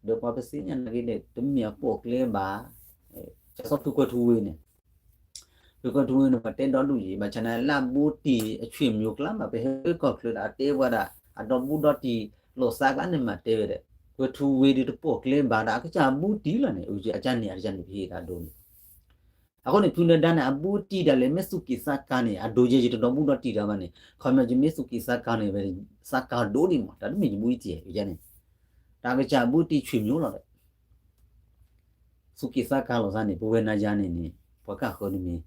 ဘၣ်. ကစီၣ်ဖုကွဲၤထူဝ့န့ၣ် ဖုကွဲၤထူဝ့န့ၣ် ပှၤတဲဒီဒူၣ်အံၤ ဘၣ်ဆၣ်န့ၣ် လၢအဘူးတံၢ်အဆွေမျိုးကျါမး ပဟဲလၢကီၢ်ချၢဒီး အတဲပှၤဒၣ် အဒီဘူးဒီတံၢ်လိာ်သးကျါန့ၣ်မးတဲဝဲဒီး ကွဲၤထူဝ့ဒီးတပိာ်ကျဲဘၣ်ဒီး အကစၢ်အဘူးတံၢ်လီၤန့ၣ် အကစၢ်န့ၣ် အကစၢ်န့ၣ် ပဟ့ၣ်တၢ်ဒိန့ၣ် အဃိန့ၣ် ဖုနၢၤဒါန့ၣ် အဘူးတံၢ်ဒၣ်လဲာ် မ့ၢ်သူၣ်က့ၣ်သးကါန့ၣ် အဒိယဲယတဒီဘူးဒီတံၢ်တၢ်ဘၣ်န့ၣ် ခီပညီ ယမ့ၢ်သူၣ်က့ၣ်သးကါန့ၣ် ဝဲသးကါဒိဒံးမး တၢ်တမ့ၢ်ယဘူးယတံၢ်ယဲန့ၣ် တၢ်ကစၢ်အဘူးတံၢ် ဆွေမျိုးလီၤဒီး သူၣ်က့ၣ်သးကါလိာ်သးန့ၣ် ပဝဲနၤယၤန့ၣ်န့ၣ် ပှၤကၢ်ဃၢၤန့ၣ်မ့ၢ်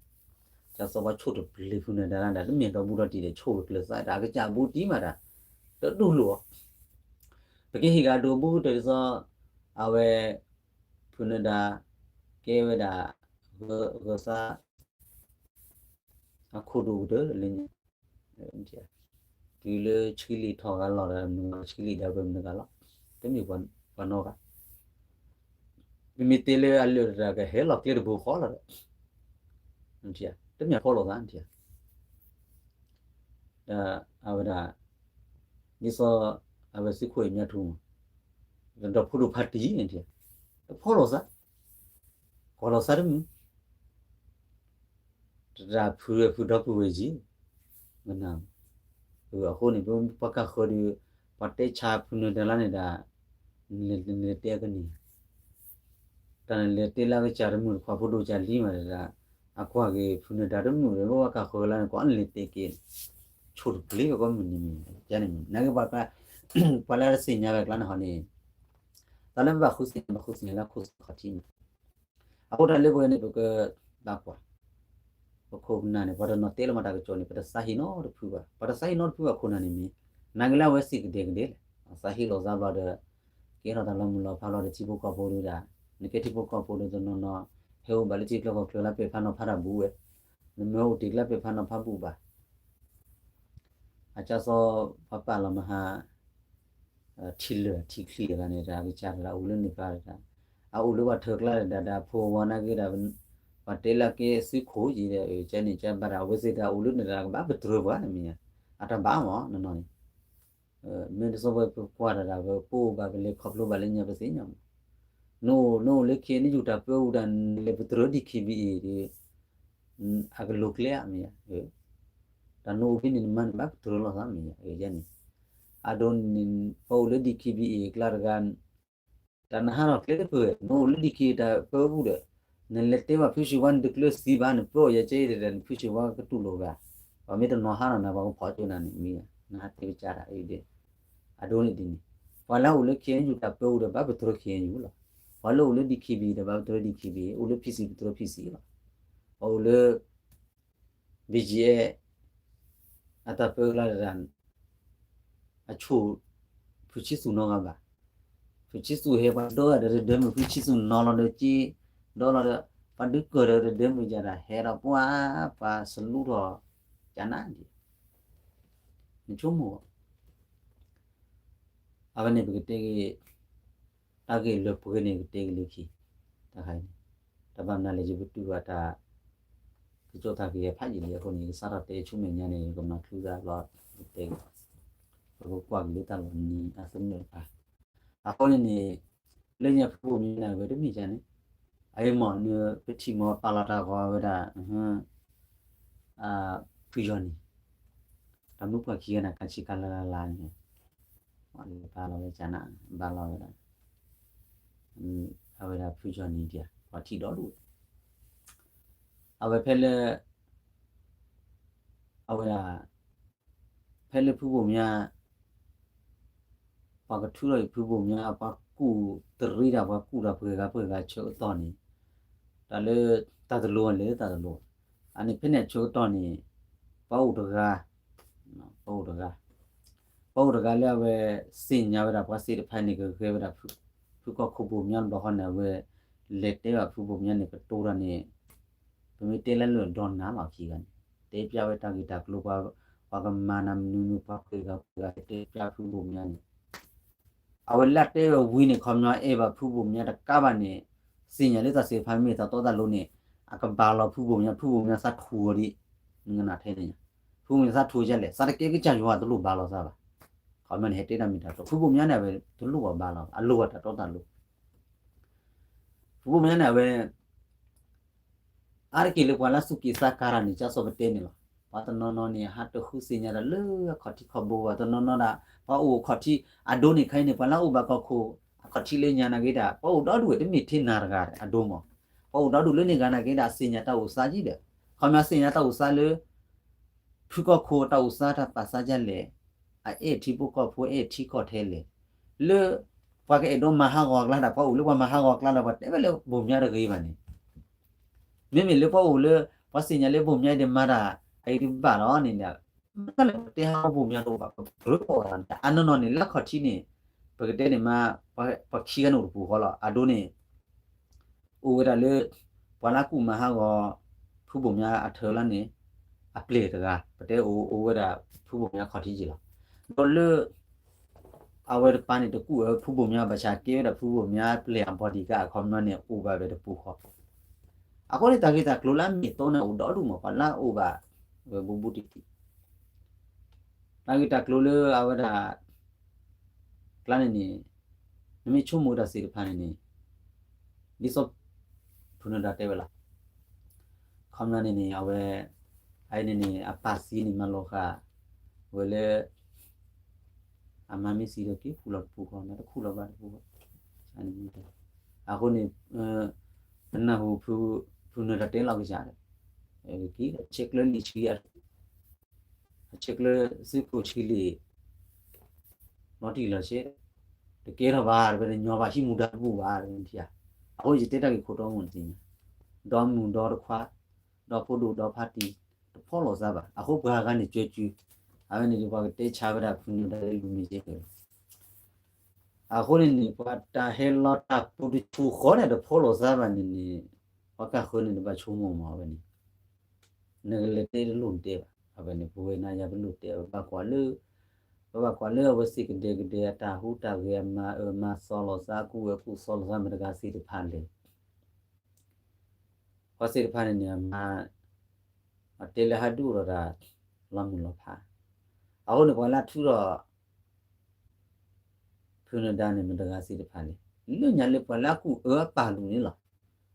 ကစီၣ်ပှၤဆိၣ်တပျ့ၤဖုနၢၤဒါလၢဒၣ် တမ့ၢ်ဒီဘူးဒီတံၢ်ဒီး ဆိၣ်ဝဲကျၢၤသး တၢ်ကစၢ်အဘူးတံၢ်မးတၢ် တတူၢ်လိာ်အီၤ ပကဟ့ၣ်က့ၤအဒိဘူးတၢ်ဒ်သိး အဝဲ ဖုနၢၤဒါ ကဲဝဲဒၣ် ဂၢၤသး အခိၣ်ဒိၣ်ကတၢၢ်လၢညါ တုၤလၢဆှံလံာ်ထီၣ်ဂၤလီၤဒီး မုၢ်ဂၤဆှံလံာ်ဒီးပမုၢ်ဂၤလီၤ တမ့ၢ်ပှၤနီၢ်ဂၤ ပမ့ၢ်တဲလၢအလၢာ်တၢ်ကဟဲလီၤကျဲတဘိဃီလီၤဒီး တမ့ၢ်အဖီလိာ်သး ဒီးအဝဲဒၣ် ဒ်သိး အဝဲသုးခိၣ်အ့ၣ်မၠါထူ ဒီးဖိဒိၣ်ဖးတံၢ်န့ၣ် တဖီလိာ်သး ကွၢ်လိာ်သးတမုာ် တၢ်ဖုဖုဒီပုၢ်ဝဲၢ်ယံၤ မနၤ အဃိန့ၣ် ပပှၤကၢ်ဃၢၤဒီး ပှၤတဲဆါဖုနၢၤဒါလၢန့ၣ်ဒၣ် နလဲၤတဲအကနံၣ် တၢ်နလဲၤတဲလၢအကစၢ်တမုာ်တခွါဖိဒိၣ်ကၢ်လံမးတဒၣ် အကွၢ်က့ၤဖုနၢၤဒါတမုာ်ဒီး ပဝဲကၢ်ဃၢၤလၢန့ၣ် ကွၢ်နလဲၤတဲက့ၤ ဆိၣ်တပျ့ၤကီးမုၢ်နံၤမံၤ ယန့ၣ် နာ်က့ ပှၤလၢတသ့ၣ်ညါဝဲကျါန့ၣ်ဟီန့ၣ် တၢ်လၢပဘၣ်ဃုသ့ၣ်ညါ ဘၣ်ဃုသ့ၣ်ညါလၢခိၣ်သ့ၣ်ခီၣ်ထံးန့ၣ် အဃိတၢ်လၢပဝဲန့ၣ် ပကဘၣ်ကွၢ် ပခိၣ်ပနၢ်န့ၣ် ပှၤတနီၤတဲလီၤမးတၢ်ကစီၣ်န့ၣ် ပတသးဟ့ၣ်နီတဖုဘၣ် ပှၤတသးဟ့ၣ်နီတဖုဘၣ်ခိၣ်နၢ်န့ၣ်မ့ၢ် နာ်က့လၢအဝဲသ့ၣ်ကဒဲကဒဲလဲၣ် သးဟ့ၣ်လိာ်သးဘျီဒီး ကဲထီၣ်တၢ်လီၤမုၢ်လီၤဖးဘျီဒီးထံဖိကီၢ်ဖိဒုဒၣ် နကဲထံဖိကီၢ်ဖိဒီးတနီၤနီၤ ဟဲအိၣ်ဘၣ်လၢထံချၢကီၢ်ချၢလၢပဲာ်ဖးနီၤဖးတၢ်ဘူးဝဲ နမ့ၢ်အိၣ်တ့ၢ်ကျါပဲာ်ဖးနီၤဖးဘူးဘၣ် အကၢ်စီၤပၤပာ်လီၤမဟါ ထံလၢာ်ထံချံတဂၤန့ၣ် တၢ်ကစၢ်တဂၤအိၣ်လၢန့ၣ်ကျါတဂၤ, အအိၣ်လၢပှၤထၢကျါတဂၤ ဒီးဖိဝါနာ်က့ဒီး ပှၤတဲလၢက့ၤသုးခိၣ်က့ၤဒီး ကဲန့ၣ်ကဲဘၣ်ဒီး အဝဲသ့ၣ်တၢ်အိၣ်လၢန့ၣ်တဂၤကဘၣ်ပတြၢၤပှၤန့ၣ်မ့ၢ်ဧါ, အတၢ်ဘၣ်မ့ၢ်နီၢ်နီၢ်န့ၣ် မ့ၢ်တစိၢ်ဝဲပကွၢ်တၢ်ဒီး ပအိၣ်ဘၣ်ပလဲၤခီဖျိဘၣ်လၢညါပသ့ၣ်ညါမး, နအိၣ် နအိၣ်လၢ ခ့ၣ်အဲၣ်ယူၣ် တၢ်ပၢအူဒီး နလဲၤပတြၢၤ ဒီးခ့ၣ်ဘံၣ်အ့ၣ်ဒီး အကလိၤကျဲဧါမ့ၢ်ဧါ, တၢ်နအိၣ်ဖဲန့ၣ် နမါန့ၣ်ဘၣ်ပတြၢၤလိာ်သးမ့ၢ်ဧါ, ယဲန့ၣ် အဒိန့ၣ် ပအိၣ်လၢ ဒီးခ့ၣ်ဘံၣ်အ့ၣ် အကျါတဂၤ တၢ်နဟးထီၣ်ကျဲတပၢၢ် နအိၣ်လၢ ဒီးခ့ၣ် တၢ်ပၢအူဒီး နလဲၤတဲဘၣ်ဖုဆံးဝါ နတကျၢၤသံဘၣ် နပၢအီၤယဲကဲအံၤဒီး နဖုဆံးဝါကတူၢ်လိာ်ဂၤ, ပှၤမ့ၢ်တနီၤဟးထီၣ်နၤ ပှၤကဖီၣ်ကၠိနၤန့ၣ်မ့ၢ်ဧါ, နဟးတဲကစၢ်တၢ်အံၤဒီး အဒိန့ၣ်ဒ်န့ၣ် ပှၤလၢအအိၣ်လၢ ခ့ၣ်အဲၣ်ယူၣ် တၢ်ပၢအူဒီး ဘၣ်ပတြၢၤ ခ့ၣ်အဲၣ်ယူၣ် လီၤ. ပှၤလၢအိၣ်လၢ ဒီးခ့ၣ်ဘံၣ်အ့ၣ် ဒီးဘၣ်ပတြၢၤ ဒီးခ့ၣ်ဘံၣ်အ့ၣ်, အိၣ်လၢ ဖံၣ်စံၣ် ပတြၢၤ ဖံၣ်စံၣ် လီၤ. ပှၤအိၣ်လၢ ဘံၣ်ကၠံၣ်အဲၣ် အတၢ်ပၢကျါတဂၤ အဆိၣ် ဖုဆံသူၣ်နီတဂၤဘၣ်. ဖုဆံသူၣ်ဟဲ ပှၤဒၢဒီးတဒၢမုၢ် ဖုဆံသူၣ်နီလီၤဒီးက့, ဒီလီၤဒီး ပှၤဒုးကၢၢ်ဒီးတဒၢမုၢ်ယၤဒီး ဟဲဒီးပှၤ ပှၤစလူထီၣ် ကနၣ်ဒံး နဆိကမိၣ် အဝဲန့ၣ်ပကတဲက့ၤ တၢ်ဂ့ၢ်လၢပှဲၤန့ၣ် ကတဲက့ၤလၢခံ တခါအံၤန့ၣ် တဘၣ်မနုၤလဲၣ် ယပတုာ်ဘၣ်တၢ် ကစီၣ်တၢ်ကယဲၢ်ဖးယံာ်လံအဃိန့ၣ် ယကစးထီၣ်တဲဆူမဲာ်ညါန့ၣ် ယကမၤချုသးလီၤ တဲက့ၤ ပကကွၢ်က့ၤလၢတၢ်လီၤနံၤအသနၢၣ်တခါ အဃိန့ၣ်န့ၣ် လၢညါဖုဘိၣ်မၠါန့ၣ် အဝဲတမ့ၢ်ဒ်န့ၣ် အအံၤမ့ၢ်န ပထံၣ်မ့ၢ်ပာ်လီၤတၢ်ဂီၤဝဲဒၣ် ဖုယီၤနံၤ တၢ်မုၢ်ပှၢ်ခံဂၤန့ၣ် ကဆံကလၢလၢ်လၢ်န့ၣ် ဘၣ်လီၤဝဲကနၣ် ဘၣ်လီၤဝဲဒၣ် အဝဲဒၣ်ဖုယီၤနံၤဒံး ပှၤထံၣ်ဒီဒူၣ် အဝဲဖဲလၢ အဝဲဒၣ် ဖဲလၢဖုဘိၣ်မၠါ ပှၤကထုးထီၣ်အံၤဖုဘိၣ်မၠါ ပှၤကူၣ်တရံးတၢ် ပှၤကူၣ်တၢ်ပှဲၤဂၤပှဲၤဂၤဆၢကတီၢ်န့ၣ် တၢ်လၢ တၢ်တလိၤလဲၤလၢတၢ်တလိၤ အန့ၣ်ဖဲန့ၣ်အဆၢကတီၢ်န့ၣ် ပှၤအိၣ်တဂၤ ပှၤအိၣ်တဂၤ ပှၤအိၣ်တဂၤလၢအဝဲ သ့ၣ်ညါဝဲဒၣ်ပှၤသ့ၣ်တဖၣ်န့ၣ် ကဂဲၤဝဲဒၣ် ဖုကီၢ်ခိၣ်ဘိၣ်မၠါတဘျီဃီန့ၣ် အဝဲ လဲၤတဲဘၣ်ဖုဘိၣ်မၠါန့ၣ် ကတိၤတၢ်န့ၣ် ပမ့ၢ်တဲလၢလၢၢ်ဒီနၤလီၤခံဂၤန့ၣ် တဲပျးဝဲတၢ်ဂ့ၢ်တၢ်ကျိၤ ပှၤကမၤနၤမနုၤမနုၤ ပှၤပှဲၤဂၤပှဲၤဂၤ တဲပျးဖုဘိၣ်မၠါန့ၣ် အဝဲလၢတဲဝဲဝံၤန့ၣ် ခီပညီအဲၣ်ဘၣ်ဖုဘိၣ်မၠါတကးဘၣ်န့ၣ် သ့ၣ်ညါလၢတၢ်သ့ၣ်တဖၣ်မ့ၢ်တၢ်တီတၢ်လိၤန့ၣ် အကဘၣ်လီၤဖုဘိၣ်မၠါ ဖုဘိၣ်မၠါသးထူၣ်အီၤဒံး နကနၣ်ထဲန့ၣ်ညါ ဖုဘိၣ်မၠါသးထူၣ်အီၤဒ်လဲၣ် သးတကဲကစၢ်ယွၤတလိၣ်ဘၣ်လီၤသးဘၣ် ခီပညီန့ၣ် ဟဲတဲတၢ်မ့ၢ်တၢ်တီ ဖုဘိၣ်မၠါန့ၣ် အဝဲတလိၣ်ဘၣ်ဘၣ်လီၤ အလိၣ်ဘၣ်တၢ်တီတၢ်လိၤ ဖုဘိၣ်မၠါန့ၣ် အဝဲ အါတက့ၢ်လၢပှၤလၢသူၣ်က့ၣ်သးကါတၢ်န့ၣ် ကၢ်စီၤပတဲန့ၣ်လီၤ. ပှၤတနီၤနီၤန့ၣ် ဟးတဃုသ့ၣ်ညါတၢ်လၢအခီၣ်ထံးခီၣ်ဘိဘၣ် တနီၤနီၤဒၣ် ပှၤအိၣ်ခီၣ်ထံး အဒိန့ၣ်ခါအံၤန့ၣ် ပှၤလၢအအိၣ်ဘၣ်ကီၢ်ခိၣ် အခီၣ်ထံးလၢညါနာ်က့ဒၣ် ပှၤအိၣ်ဒီဒူၣ်ဝဲတမ့ၢ်ထဲနၤတဂၤအဒိမး ပှၤအိၣ်ဒီဒူၣ်လၢန့ၣ်ဂၤနာ်က့ဒၣ် သ့ၣ်ညါတၢ်အိၣ်သးယံၤဒီး ခီပညီသ့ၣ်ညါတၢ်အိၣ်သးလၢ ဖုကီၢ်ခိၣ်တၢ်အိၣ်သးတၢ်ပာ်သးဒ်လဲၣ်, အအဲၣ်ထံဖိကီၢ်ဖိအဲၣ်ထံကီၢ်ထဲလဲၣ်, လၢ ပှၤကအဲၣ်ဒိးမၤဟးဂီၤအကျါဒီး ပှၤအိၣ်လၢပှၤမၤဟးဂီၤအကျါဒီး ပှၤတဲဝဲလၢဘိၣ်မၠါတဂ့ၤဘၣ်န့ၣ်, မ့မ့ၢ်လၢပှၤအိၣ်လၢ ပှၤသ့ၣ်ညါလၢဘိၣ်မၠါအံၤဒီးမၤတၢ် အအံၤတဘၣ်လီၤန့ၣ်ဒီး မ့ၢ်တၢ်လၢပတဲဟးဂီၤဘိၣ်မၠါတအိၣ်ဘၣ် ပကြၢးကိးဂၤန့ၣ် အနီၢ်နီၢ်န့ၣ် လၢခီၣ်ထံးန့ၣ် ပကတဲန့ၣ်မး ပှၤခံဂၤန့ၣ်အိၣ်တပူၤဃီလီၤ အဒိန့ၣ် အိၣ်ဝဲဒၣ်လၢ ပှၤလၢအကူၣ်မၤဟးဂီၤ ဖုဘိၣ်မၠါအထၢၣ်လၢန့ၣ် အပျဲၢ်တဂၤ ပတဲအိၣ်အိၣ်ဝဲဒၣ် ဖုဘိၣ်မၠါခီၣ်ထံးက့ၤလီၤ. ဒီးလၢ အဝဲတပၤန့ၣ် တကူၣ်ဝဲဖုဘိၣ်မၠါဘၣ်ဆၣ် ကဲဝဲဒၣ်ဖုဘိၣ်မၠါပျဲၢ်အ bodyguard အခီပညီန့ၣ် အိၣ်ဘၣ်ဝဲတပူၤဃီ အဃိန့ၣ် တၢ်ဂ့ၢ်တၢ်ကျိၤလၢအမ့ၢ်အတီန့ၣ် အိၣ်ဒီဒူၣ်မး ပှၤလၢအအိၣ်ဘၣ်ဝဲဘူးဘူးတံၢ်တံၢ် တၢ်ဂ့ၢ်တၢ်ကျိၤလၢအဝဲဒၣ် ကျါန့ၣ်န့ၣ် နမ့ၢ်ဆိကမိၣ်တၢ်သ့ၣ်တဖၣ်န့ၣ်န့ၣ် ဒ်သိး ဖုနၢၤဒါတဲဝဲလီၤ. ခီပညီန့ၣ်န့ၣ် အဝဲ အအံၤန့ၣ်န့ၣ် အပၢ်သံန့ၣ် မၤလီၤဃာ်ဝဲလၢ အမါမ့ၢ်သံဒီးက့ၤခူၣ်လီၤတပူၤဃီ မ့ၢ်တခူၣ်လီၤဘၣ်တပူၤဃီ အဃိန့ၣ် ပနၢ်ဟူ ဖုနၢၤဒါတဲလီၤကစၢ်ဒီး က့ၤဆဲးကျၢလံာ်ဆှံ အဆဲးကျၢသုးခိၣ်ဆှံလံာ် လီၤတံၢ်လီၤဆဲး တကဲထီၣ်ဘၣ် တပညီဘၣ် ဟံးမူဒါတဘူၣ်ဘၣ် အဃိယတဲတၢ်ဂ့ၢ်ခိၣ်တီမုၣ်တသ့ၣ်ညါ ဒီမုၢ်ဒီတခွါ ဒီဖိဒိၣ်ဒီဖါတံၢ် တဖီၣ်လိာ်သးဘၣ် အဃိပှၤဂၤန့ၣ်ကၠၢကု အဝဲန့ၣ်ဒီးပှၤကတဲဆါဝဲဒၣ်ဖုနၢၤဒါလၢလူၤမ့ၢ်ကဲကဲ အဃိန့ၣ်န့ၣ် ပှၤတၢ်ဟဲလီၤတၢ်ပူၤတဆူၣ်ဃီန့ၣ် တဖီၣ်လိာ်သးဘၣ်န့ၣ်န့ၣ် ပှၤကၢ်ဃၢန့ၣ်တဘၣ်ဆိကမိၣ်မးဝဲန့ၣ် နကလဲၤတဲတလိၣ်နတဲဘၣ် အဝဲန့ၣ် ပဝဲနၤယၤပလိၣ်တဲ ပဘၣ်ကွၢ်လၢ ပဘၣ်ကွၢ်လၢအဝဲသ့ၣ်ကဒဲကဒဲအတၢ်ဟူးတၢ်ဂဲၤ အမၤအၢမၤသီလီၤသး အကူၣ်ဝဲကူၣ်သီလီၤသး မတၤတဂၤသ့ၣ်တဖၣ်လဲၣ်. ပှၤသ့ၣ်တဖၣ်န့ၣ်န့ၣ် အမၤ အတဲလၢဟးဒုးအိၣ်ဒီးတၢ်လီၤမုၢ်လီၤဖး. အဃိန့ၣ် ပှၤလၢအထုးထီၣ် ဖုနဒါန့ၣ် မတၤတဂၤသ့ၣ်တဖၣ်လဲၣ်. လၢညါလၢပှၤလၢအကူၣ်အၢအပၢ်လူၤန့ၣ်လီၤ.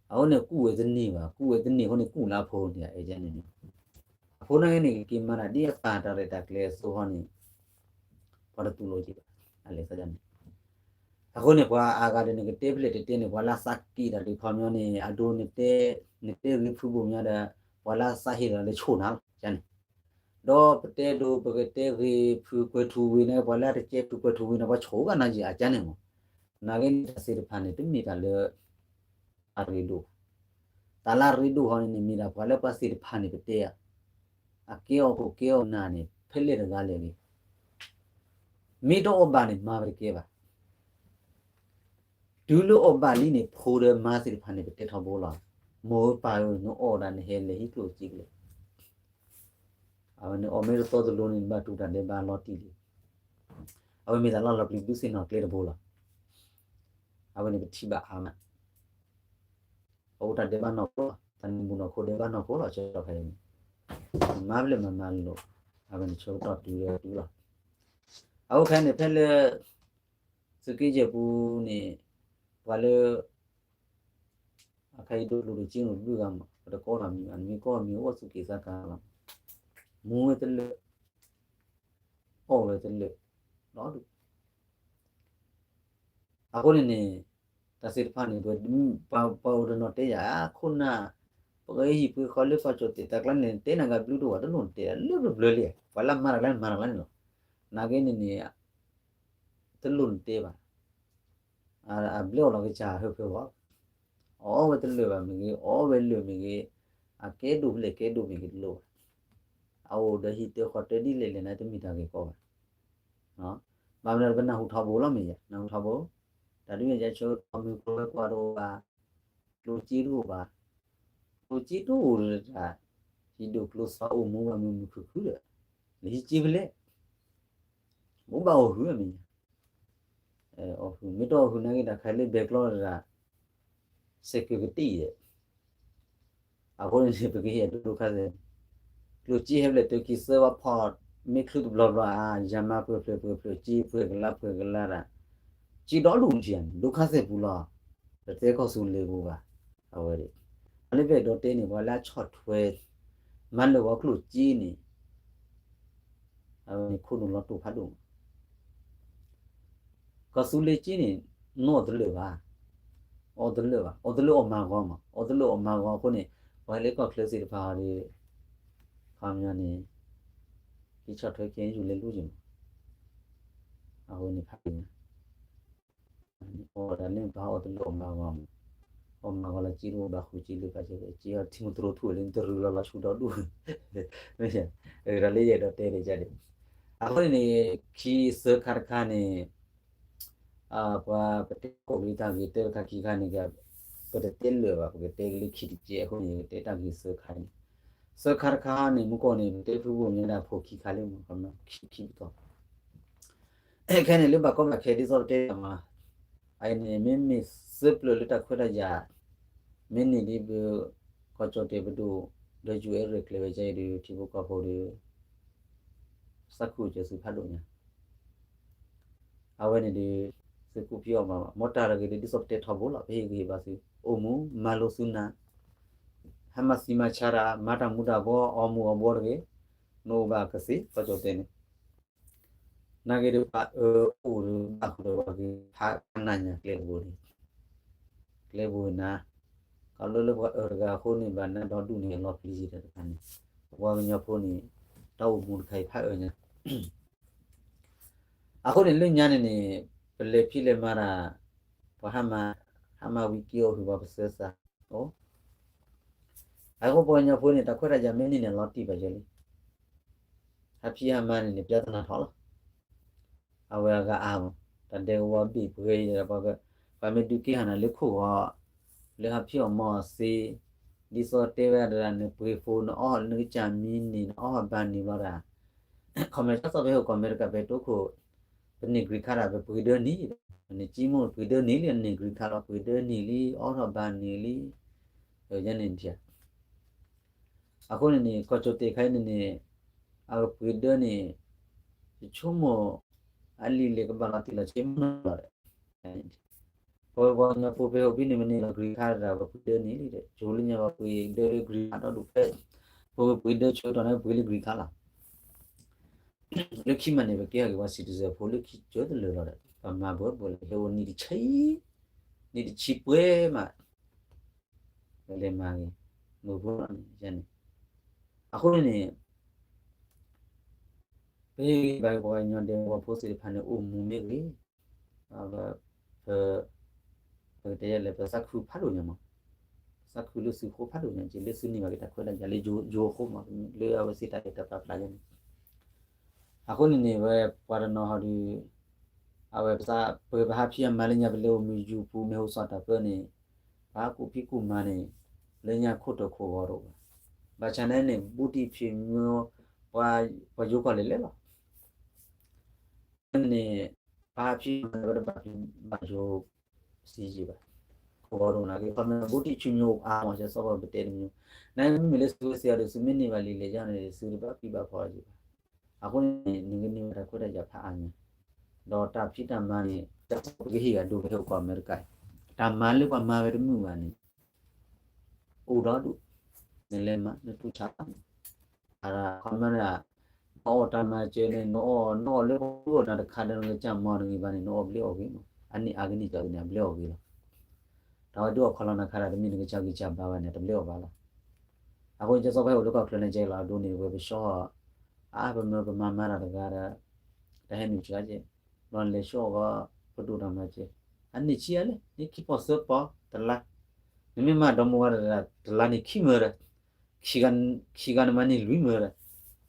အဃိန့ၣ် ကူၣ်ဝဲတန့ၢ်ဘၣ်, ကူၣ်ဝဲတန့ၢ်အဃိန့ၣ် ကူၣ်လၢအဖိန့ၣ် အဲန့ၣ် အဖိန့ၣ်ဂ့ၤန့ၣ် ကက့ၤမၤတၢ်ဒ်အပၢ်တၢ်ရဲၣ်တၢ်ကျဲၤအသိးဃီန့ၣ် ပှၤတတူၢ်လိာ်က့ၤဘၣ်. အလဲၤသးန့ၣ် အဃိန့ၣ် ပှၤအါဂၤဒီးန့ၣ် ကတဲဖဲလဲၣ်တတဲန့ၣ် ပှၤလၢအသးက့ၤတၢ်ဒ်ခီပညီန့ၣ် အဒိန့ၣ်တဲ နတဲဂ့ၤဖုဘိၣ်မးဒီး ပှၤလၢအသးဟ့ၣ်လီၤလၢဆိၣ်နၤလီၤန့ၣ်. ဒီးပတဲဒိး ပကတဲဂ့ၤဖုကွဲၤထူဝ့ၤန့ၣ် ပှၤလၢအတကဲဖုကွဲၤထူဝ့ၤန့ၣ် ပှၤဆိၣ်ဂၤနၤယံာ်အကါန့ၣ်မး. နာ်က့န့ၣ် တၢ်သ့ၣ်တဖၣ်န့ၣ် တမ့ၢ်တၢ်လၢ အရ့ဒိၣ်ဘၣ်. တၢ်လၢအရ့ဒိၣ်ဃီန့ၣ်န့ၣ် မ့ၢ်ဒၣ်ပှၤလၢပှၤသ့ၣ်တဖၣ်န့ၣ် ပတဲဧါ, အကဲအီၣ်ခိၣ်ကဲအီၣ်နၢ်န့ၣ် ဖဲလဲၣ်တဂၤလဲၣ်န့ၣ် မ့ၢ်တအီၣ်ဘၣ်န့ၣ် မၤပတကဲဘၣ်. တုၤလၢအီၣ်ဘၣ်လံန့ၣ် ဖိဒီးမါသ့ၣ်တဖၣ်န့ၣ် ပတဲထီဘိလီၤ. မိၢ်ဧၢပၢ်ဧၢ နအီၣ်ဒၣ်နဟဲလဲၤဟံးကျိၣ်စ့ကလဲာ် အဝဲန့ၣ်အီၣ်မ့ၢ်တသီတလိၤန့ၣ် နဘၣ်တူၢ်တၢ်ဒဲးဘးလီၤတံၢ်လံ. အဝဲမ့ၢ်တၢ်လီၢ်လီၤပျံၤဘျုးသ့ၣ်နီၣ်ကျဲတဘိလီၤ. အဝဲန့ၣ်ပထံၣ်ဘၣ်အါမး, အအိၣ်တၢ်ဒဲးဘးနီၢ်ခိလီၤ, တၢ်နံၤမုၢ်နီၢ်ခိဒဲးဘးနီၢ်ခိလီၤ ကၠီခါအံၤန့ၣ်, မၤဘျဲၣ်မၤမၤလိာ်, အဝဲန့ၣ်ဆၢကတီၢ်တုၤဝဲတုၤလီၤ. အအိၣ်ခဲအံၤန့ၣ် ဖဲလၢ သုးက့ယဲၢ်ပူၤန့ၣ် ပှၤလၢ အခါအံၤဒိးကျိၣ်ဒိးစ့န့ၣ် ဘုဂၤမး ပတကိးလီၤမံၤဘၣ်, နမ့ၢ်ကိးမံၤအိၣ်သုးက့သးကါလီၤ, မူဝဲတလၢာ်, အီၣ်ဝဲတလၢာ်, ဒီဒူၣ်. အဃိန့ၣ်န့ၣ် တၢ်သ့ၣ်တဖၣ်န့ၣ် ပှၤအိၣ်တနီၤတဲယၤ ခိၣ်နၢ်, ပကဟံၣ်ပှ့ၤဃီလၢကီၢ်ကၠီၣ်တဲာ်တၢ်ကျါန့ၣ် တဲနၤဂၤဘျုးတအိၣ်ဘၣ်, တလိၣ်နတဲ လၢပျၢၤပျၢၤလံ, ပှၤလၢမၤတၢ်ကျါန့ၣ် မၤတၢ်ကျါန့ၣ်လီၤ. နာ်က့န့ၣ်န့ၣ် တလိၣ်နတဲဘၣ်. အဘျဲၣ်အီၣ်လီၤကစၢ်ဟၢဖၢဂီၢ်, အီၣ်ဝဲတလၢာ်ဘၣ်မ့ၢ်ဂ့ၤ, အီၣ်ဝဲလၢာ်မ့ၢ်ဂ့ၤ, အကဲဒိၣ်ဖဲလဲၣ်ကဲဒိၣ်မ့ၢ်ဂ့ၤတလိၣ်ဘၣ်. အအိၣ်ဒီးဟံၣ်တၢ်ဃီတၢ်ဒ်လဲၣ်လဲၣ်န့ၣ် တမ့ၢ်တၢ်ဂ့ၢ်ကီဘၣ်. ဘၣ်မနုၤပနၢ်ဟူထီဘိလီၤမ့ၢ်ယဲ, နၢ်ဟူထီဘိ, တၢ်ဒ်မ့ၢ်ယဲဆၢကတီၢ်မုၢ်ကျိၤဝဲၤကွာ်တအိၣ်ဘၣ်, ကျိၣ်စ့တအိၣ်ဘၣ်, ကျိၣ်စ့တအိၣ်ဒီးတၢ်, ဟံၣ်ဒိၣ်ကျိသီအိၣ်မူဘၣ်မုာ်မုာ်ခုၣ်ခုၣ်ဒီး, လၢဟံၣ်စ့ဖဲလဲၣ် ဘိးဘၣ်အီၣ်ဟုၣ်မ့ၢ်ညါ, အီၣ်ဟုၣ် မ့ၢ်တအီၣ်ဟုၣ်နာ်က့ တၢ်ခါလၢဘဲကျီတဂၤ, စဲးကၢကတ့ၢ်ယဲ, အဃိန့ၣ် ပကဟ့ၣ်အဒိဒိခါဆဲး, ကျိၣ်စ့ဟဲဖဲလဲၣ် တၢ်ခံသၢဘၣ်ဖီၣ်, မ့ၢ်ချုးတဘျီဘျီဧါ, ယၤမၤပှဲၤဖျၢၣ်ပှဲၤဖျၢၣ် စ့ပှဲၤကလါပှဲၤကလါတၢ်, စ့ဒီဒူၣ်ထံၣ်န့ၣ် ဒိခါဆဲးပူၤလီၤ, တတဲကီၢ်သူလ့ၤပူၤဘၣ်, အဝဲဒၣ်, အလၢပအဲၣ်ဒိးတဲန့ၣ် ပှၤလၢအဆီၣ်ထွဲ မၤလၢာ်ဝဲကျိၣ်စ့န့ၣ် အဝဲန့ၣ်ခိၣ်နူာ်လီၤတိာ်ဖးဒိၣ်မး, ကီၢ်သူလ့ၤစ့န့ၣ် နအီၣ်တလၢာ်ဘၣ်, အီၣ်တလၢာ်ဘၣ်, အီၣ်တလၢာ်အီၣ်မၤဂီၤမး, အီၣ်တလၢာ်အီၣ်မၤဂီၤအဃိန့ၣ်, ပှၤလၢကီၢ်ချၢသ့ၣ်တဖၣ်အီၤဒီး, ခီပညီန့ၣ်, ကဆီၣ်ထွဲကဲယူၤလဲၤလူၤက့ၤမး, အဃိန့ၣ်ဖးဒိၣ်ညါ အီၣ်တၢ်လၢပှၤအီၣ်တလၢအီၣ်မၤဂီၤမး, အီၣ်မၤဂီၤလၢစ့တအိၣ်ဘၣ်ဃုာ်စ့လၢပှၤစ့, စ့အီၤထံမတြိထူၣ်လၢနတရူးလီၤလီၤဆူဒီဒူၣ်, မ့ၢ်, တၢ်လၢယအဲၣ်ဒိးတဲန့ၣ်ဒ်န့ၣ်, အဃိန့ၣ်န့ၣ်, ခံသၢခါတခါန့ၣ်, ပှၤပတဲခိၣ်လံတၢ်ဂ့ၢ်တၢတခါခံခါန့ၣ်, ပတတဲလၢာ်ဘၣ် ပကတဲကလၢခံတကဲအဃိန့ၣ် ကတဲတၢ်ဂ့ၢ်သၢခါန့ၣ်, သၢခါတခါန့ၣ် မူကီၢ်န့ၣ် ပတဲဖုဘိၣ်မ့ၢ်ဒၣ်ဖိခံခါလံမး ခံခံပတီၢ် ခဲန့ၣ်လၢဘၣ်ကီဘၣ်ခဲဒ်သိးပတဲတၢ်မး, အအံၤန့ၣ် မ့မ့ၢ်သၢပျၢၤလၢတၢ်ခွဲးတၢ်ယာ်, မ့ၢ်န့ၢ်ဒ်ပ, ကီၢ်ကၠီၣ်တဲၣ်ပဒိၣ်, ဒီးယူၤအဲၣ်ရဲၣ်ကျဲၤဝဲဒ်အံၤဒီး ထံဖိကီၢ်ဖိဒီး, သးခုကၢၤသုဖးဒိၣ်ညါ အဝဲန့ၣ်ဒီး, သုးကူၣ်ဖံးအီၣ်မၤ, မ်တၢ်တဂ့ၤဒီး ဒ်သိးပတဲထီဘိလီၤ ပဟ့ၣ်ဂံၢ်ဟ့ၣ်ဘါသု, အိၣ်မူ, မၤလိသုနၤ, ဟဲမၤသံမၤဆါတၢ်, မၤတၢ်မူၤတၢ်ဘှီ, အီၣ်မူၤအီၣ်ဘှီတဂ့ၤ, နအိၣ်ဘၣ်ကသ့ ကီၢ်ကၠီၣ်တဲၣ်န့ၣ်, နာ်က့ဒီးပှၤအၢအိၣ်ဒီး ဘၣ်ဃုာ်ဒီးပှၤကဖးနးညါကျဲတဘိန့ၣ် ကျဲဘိနၤ, ကးလၢလၢပှၤအၢတဂၤအဃိန့ၣ် ဘၣ်နးဒီဒူၣ်န့ၣ် အလီၤပျံၤယံၤတၢ်တဖၣ်န့ၣ်, ပပှၤကညီဖိန့ၣ်, တၢ်အိၣ်မူတခါအံၤဖးအၢညါ အဃိန့ၣ်လၢညါန့ၣ်န့ၣ်, ပလဲၤဖံးလဲၤမၤတၢ်, ပှၤဟးမၤ, ဟးမၤဝံၤက့ၤအီၣ်ဟုၣ်ပှၤပသၢသး, အိၣ်, အဃိပှၤကညီဖိန့ၣ် တၢ်ခွဲးတၢ်ယာ်မ့ၢ်န့ၢ်န့ၣ် လီၤတံၢ်ဘၣ်ယဲလံ, ဟးဖံးဟးမၤန့ၣ်န့ၣ် ပြဿနာထီၣ်လီၤ အဝဲအဂၤအါမး, တၢ်ဒဲကဝီၤဘ့ၣ်ပှဲၤအံၤဒီး ပှၤမ့ၢ်ဒုးက့ၤဟးနၤလၢခိၣ်ဂီၤ, လၢဟးဖံးအီၣ်မၤအီၣ်သ့, ဒ်သိးတဲဝဲဒၣ် နပှ့ၤဖိ နအီၣ်နကစၢ်မံန့ၣ် နအီၣ်ဘၣ်န့ၣ်ဘျီဒၣ်, ခီမ့ၢ်တၢ်သီၣ်ဖဲဟိၣ်ကီၢ်အမဲရကၤ ဖဲတိခိၣ်, ပန့ၢ် green card ဒၣ် ပပှ့ၤဒၢနံၣ်, နကံမိၣ်ပှ့ၤဒၢနံၣ်လံ န့ၢ် green card လီၤ ပှ့ၤဒၢနံၣ်လံ အီၣ်ထီၣ်ဘၣ်န့ၣ်လံ, န့ၣ် အဃိန့ၣ်န့ၣ် ကီၢ်ကၠိၣ်တဲာ်ခါအံၤန့ၣ်န့ၣ်, အကပှ့ၤဒၢန့ၣ်, ယဆိကမိၣ်, အလံာ်လဲၢ်ကဘၣ်လီၤတံၢ်လီၤဆဲးမးနီၤလီၤဒီး, ပဝဲပှၤကညီဖိဖဲဟိၣ်ဘံန့ၣ် မ့ၢ်န့ၢ်လီၤ green card ဒၣ် ပပှ့ၤဒၢနံၣ်လံဒီး ကၠိလၢညါပှ့ၤဒၢလၢ green card ဒီဒူၣ်ဖဲ, ပဝဲပှ့ၤဒၢဆိတီၤန့ၣ် ပှ့ၤလၢ green card လီၤ. လၢခံမးန့ၣ် ပကဲထီၣ်က့ၤပှၤ citizen ဖိလၢခံကၠၢတလၢာ်လီၤဒီး ပမၤဘၢပှဲၤလီၤ ဟဲအိၣ်နံၣ်တဆံ, နံၣ်တဆံပှဲၤမး ပလဲၤမၤဂ့ၤ, မုၢ်ဖိန့ၣ်န့ၣ်, အဃိန့ၣ်န့ၣ်, ပဟ့ၣ်ဂံၢ်ဘါပှၤကညီဒဲး ပှၤဖိသ့ၣ်တဖၣ်န့ၣ် အိၣ်မူမ့ၢ်ဂ့ၤ, ပ, ပကတဲယဲလဲၣ် ပသးခုဖးဒိၣ်ညါမး, ပသးခုလၢသုဃိဖးဒိၣ်ညါက့ လၢသုန့ၢ်ဘၣ်က့ၤတၢ်ခွဲးတၢ်ယာ်လၢယိၤအဃိမး လၢအဝဲသ့ၣ်တၢ်အဲၣ်တၢ်ပာ်ဖျါယဲန့ၣ်, အဃိန့ၣ်န့ၣ် ဝဲပှၤတနီၤဟီဒီး အဝဲပသး ပှၤဟးဖံးအမၤလၢညါ ပလဲၤအိၣ်မုာ်ယူၤပူၤ မ့ၢ်ဟူးစီၤတၢ်ပၢန့ၣ်, ပှၤကူၣ်ဖံးကူၣ်မၤန့ၣ်, လၢညါခိၣ်တၢၢ်ခိၣ်ဂီၤတအိၣ်ဘၣ်. ဘၣ်ဆၣ်န့ၣ်န့ၣ် ဘူးတံၢ်ဖံးမိ ပှၤယိၤကီၢ်လဲၣ်လဲၣ်လီၤ. န့ၣ်, ပှၤဟးဖံးမၤဝဲတဘၣ်ဖံးဘၣ်ယိၤ စံးယံာ်ဘၣ်. ခိၣ်ဂီၤတအိၣ်နာ်က့ ခီမ့ၢ်ဘူးတံၢ်ဆူညိၣ်အါမး ကစီၣ်ပတဲတမံၤ, နမ့မ့ၢ်လၢသုဝဲသ့ၣ်အီၤဒီး သုမ့ၢ်န့ၢ်ဘၣ်လံာ်လဲၢ်ယါန့ၣ် သုတဘၣ်ဖံးဘၣ်ဖီယံာ်ဘၣ်. အဃိန့ၣ် နကန့ၢ်ဘၣ်တၢ်ခွဲးတၢ်ယာ်ဖးအါညါ, ဒီးတၢ်ဖံးတၢ်မၤန့ၣ် တၢ်ပကဟ့ၣ်ဂၤဒိၣ်ကဟဲအိၣ်ကီၢ်အမဲရကၤ, တၢ်မၤလၢပှၤမၤဝဲတမုာ်ဘၣ်န့ၣ် အိၣ်ဒီဒူၣ်, နလဲၤမၤ နတူၢ်ဆါ, အခီပညီန့ၣ်, နအီၣ်တၢ်မၤစၢၤန့ၣ် နအီၣ် နအီၣ်လၢပှၤဒိၣ်နၤတခါဒီး နကစၢ်မီၢ်တဂ့ၤဘၣ်န့ၣ် နအီၣ်ဘျ့အီၣ်ဂ့ၤမး, အန့ၣ်အါဂ့ၤန့ၣ် ကန့ၣ် အဘျ့အီၣ်ဂ့ၤလီၤ. တၢ်ဝဲဒုးအီၣ်ခီလီၤနၤခါဒၣ် တမ့ၢ်နကစၢ်ဂံၢ်စၢ်ဘါဘၣ်န့ၣ် တဘျ့အီၣ်ဘၣ်လီၤ. အဃိန့ၣ် ကစီၣ်ပဟဲအိၣ်လၢကီၢ်ချၢန့ၣ်ကဲလီၤ အဒိန့ၣ် ဝဲပဆှီ, အါ ပမၢပမၤမၤတၢ်တဂၤဒီး, တၢ်ဟဲနုာ်စှၤကဲ, ဘျီလဲၤဆှီအီၣ်ဂီၤ, ပဒိၣ်တၢ်မၤစၢၤ, အန့ၢ်ဆံးအါလဲၣ် န့ၢ်ခံပီၢ်သၢပီၢ်တလါ, နမ့ၢ်မၤဒီမါဝၤတဂၤ တလါန့ၣ်ခံမၢဒီး ခံဂၤန့ၣ်မၤန့ၢ်လွံၢ်မၢ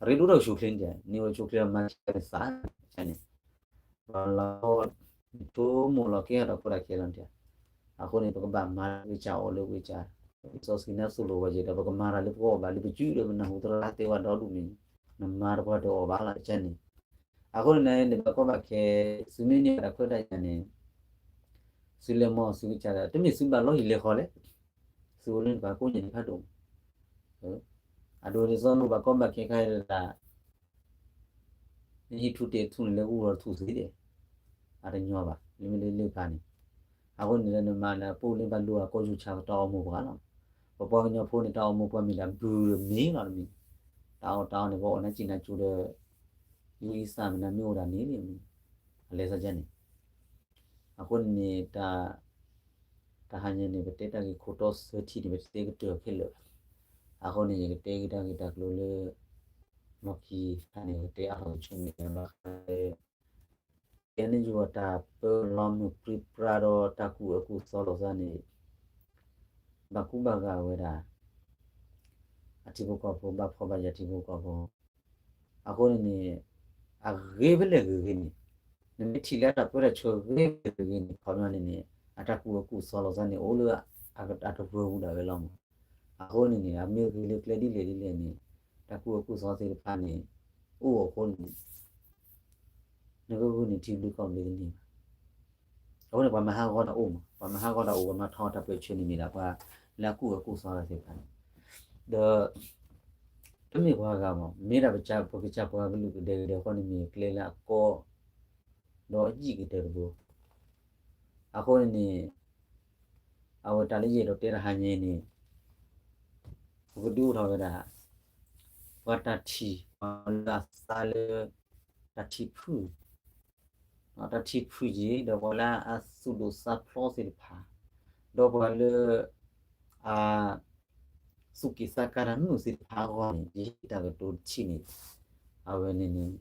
ဒီး, အရ့ဒိၣ်ထီၣ်ကဆိးချ့န့ၣ် န့ၢ်ဝဲဆိးချ့မၤစၢၤသးန့ၣ်, ဘၣ်လီၤ, ဆိကမိၣ်လီၤကဲထီၣ်တၢ်ကီတၢ်ခဲလီၤန့ၣ်, အဃိန့ၣ် ပကဘၣ်မၤလၢဝဲကၢ်အီၣ်လၢဝဲကၢ်, စီဆှံနါသိၣ်လိဝဲက့ၤဒီး ပကမၤတၢ်လၢပကအီၣ်ဘၣ်လၢပစုဒီး ပနၢ်ဟူသရၣ်တဲဝဲဒီဒူၣ်မ့ၢ်, နမၤတပှၢ်တအီၣ်ဘၣ်လီၤကၢ်န့ၣ်, အဃိန့ၣ်န့ၣ် ဘၣ်ကီဘၣ်ခဲ, သုမ့ၢ်န့ၢ်ဘၣ်တၢ်ခွဲးတၢ်ယာ်န့ၣ် သုလဲၤမၤအီၣ်သုကစၢ်ဒီး တမ့ၢ်သုဘၣ်လီၢ်ယံၤလဲၤဃီလဲၣ်, သုအိၣ်လၢနပှၤကိးညါန့ၣ်ဖးဒိၣ်, အဒိဒ်သိးလၢဘၣ်ကီဘၣ်ခဲခါအံၤဒၣ်, နဟံးထူၣ်တဲာ်ထူၣ်န့ၣ်လၢအူလီၤထူၣ်သ့ဒဲး, အတညီဘၣ် လၢမ့ၢ်လၢလၢပှၤန့ၣ်, အဃိန့ၣ်လၢနမၤလၢပအိၣ်လၢဘၣ်လိၣ်အကီၢ်ယူၢ်ဆါကတီၢ်အီၣ်မိၢ်ပှၢ်လီၤ, ပပှၤကညီဖိန့ၣ် တၢ်အီၣ်မိၢ်ပှၢ်မ့ၢ်ဒၣ်ဘုးမ့ၢ်လီၤတမံၤ, တၢ်အီၣ်တၢ်အီန့ၣ် ပအီၣ်နါစံၣ်နါစိၤဒီး ယူအံသၣ်မနုၤမ့ၢ်အိၣ်ဒၣ်န့ၣ်, အလဲၤသးကန့ၣ်, အဃိန့ၣ်န့ၣ် တၢ်ဟါညါန့ၣ် ပတဲတၢ်ဂ့ၢ်ခိၣ်တီသၢထံၣ်န့ၣ် ပတတဲကတၢၢ်ခဲလၢာ်ဘၣ်, အဃိန့ၣ် ယကတဲက့ၤတၢ်ဂ့ၢ်တၢ်ကျိၤလၢ လီၢ်ခံခါန့ၣ် ယကတဲအါထီၣ်ကဆိၣ်န့ၣ် ဘၣ်ဃးလၢ ကဲန့ၣ်ယိၤအတၢ်ပၢလီၤမုၢ်ပြံပြါဒီးတၢ်ကူၣ်အၢကူၣ်သီလိာ်သးန့ၣ် ဘၣ်ကူဘၣ်ဂာ်ဝဲဒၣ် အထံဖိကီၢ်ဖိ ဘၣ်ဖှီၣ်ဘၣ်ယာ်ထံဖိကီၢ်ဖိ, အဃိန့ၣ်န့ၣ် အဂ့ၤဖဲလဲၣ်ဂ့ၤဂ့ၤန့ၣ်, နမ့ၢ်ထံၣ်လၢအတၢ်ပၢတၢ်ဆှၢဂ့ၤဂ့ၤဂ့ၤန့ၣ် ခီပညီန့ၣ်န့ၣ် အတၢ်ကူၣ်အၢကူၣ်သီလိာ်သးန့ၣ် အိၣ်လၢအတပၢပူၤဒၣ်ဝဲလီၤမး, အဃိန့ၣ်န့ၣ် အမ့ၢ်ဂ့ၤလၢကျဲဒ်လဲၣ်ဒ်လဲၣ်န့ၣ် တၢ်ကူၣ်အၢကူၣ်သီသ့ၣ်တဖၣ်န့ၣ် အိၣ်အဃိန့ၣ် နကဂုာ်န့ၢ်ထံဘျုးကီၢ်ဘျုးတန့ၢ်ဘၣ်. အဃိန့ၣ် ပှၤမၤဟးဂီၤတၢ်အိၣ်မး, ပှၤမၤဟးဂီၤတၢ်အိၣ် ပှၤမၤထီၣ်တၢ်ပၢဆှၢန့ၣ်မ့ၢ်ဒၣ်ပှၤ လၢအကူၣ်အၢကူၣ်သီတၢ်သ့ၣ်တဖၣ်န့ၣ်, ဒီး တမ့ၢ်ပှၤဂၤမး မ့ၢ်ဒၣ်ပကစၢ်ပှၤကလုာ်ကဒဲကဒဲအဃိန့ၣ်မ့ၢ်ကျဲလၢအကီ ဒီးအယံာ်ကတၢၢ်တဘိ အဃိန့ၣ်န့ၣ် အဝဲတၢ်လၢယအဲၣ်ဒိးတဲတဟါညါအံၤန့ၣ် ပကဒုးအိၣ်ထီၣ်ဝဲဒၣ် ပှၤတၢ်ထံၣ် ပှၤလၢအသးလၢ တၢ်ထံၣ်ဖုၣ် တၢ်ထံၣ်ဖုၣ်ယံၤ ဒီးပှၤလၢအသူၣ်ဒိၣ်သးဖျိးသ့ၣ်တဖၣ် ဒီးပှၤလၢ အ သူၣ်က့ၣ်သးကါတၢ်မုာ်သ့ၣ်တဖၣ်အဂီၢ်န့ၣ် ယဟ့ၣ်တၢ်ကတိၤတထံၣ်န့ၣ် အဝဲန့ၣ်န့ၣ်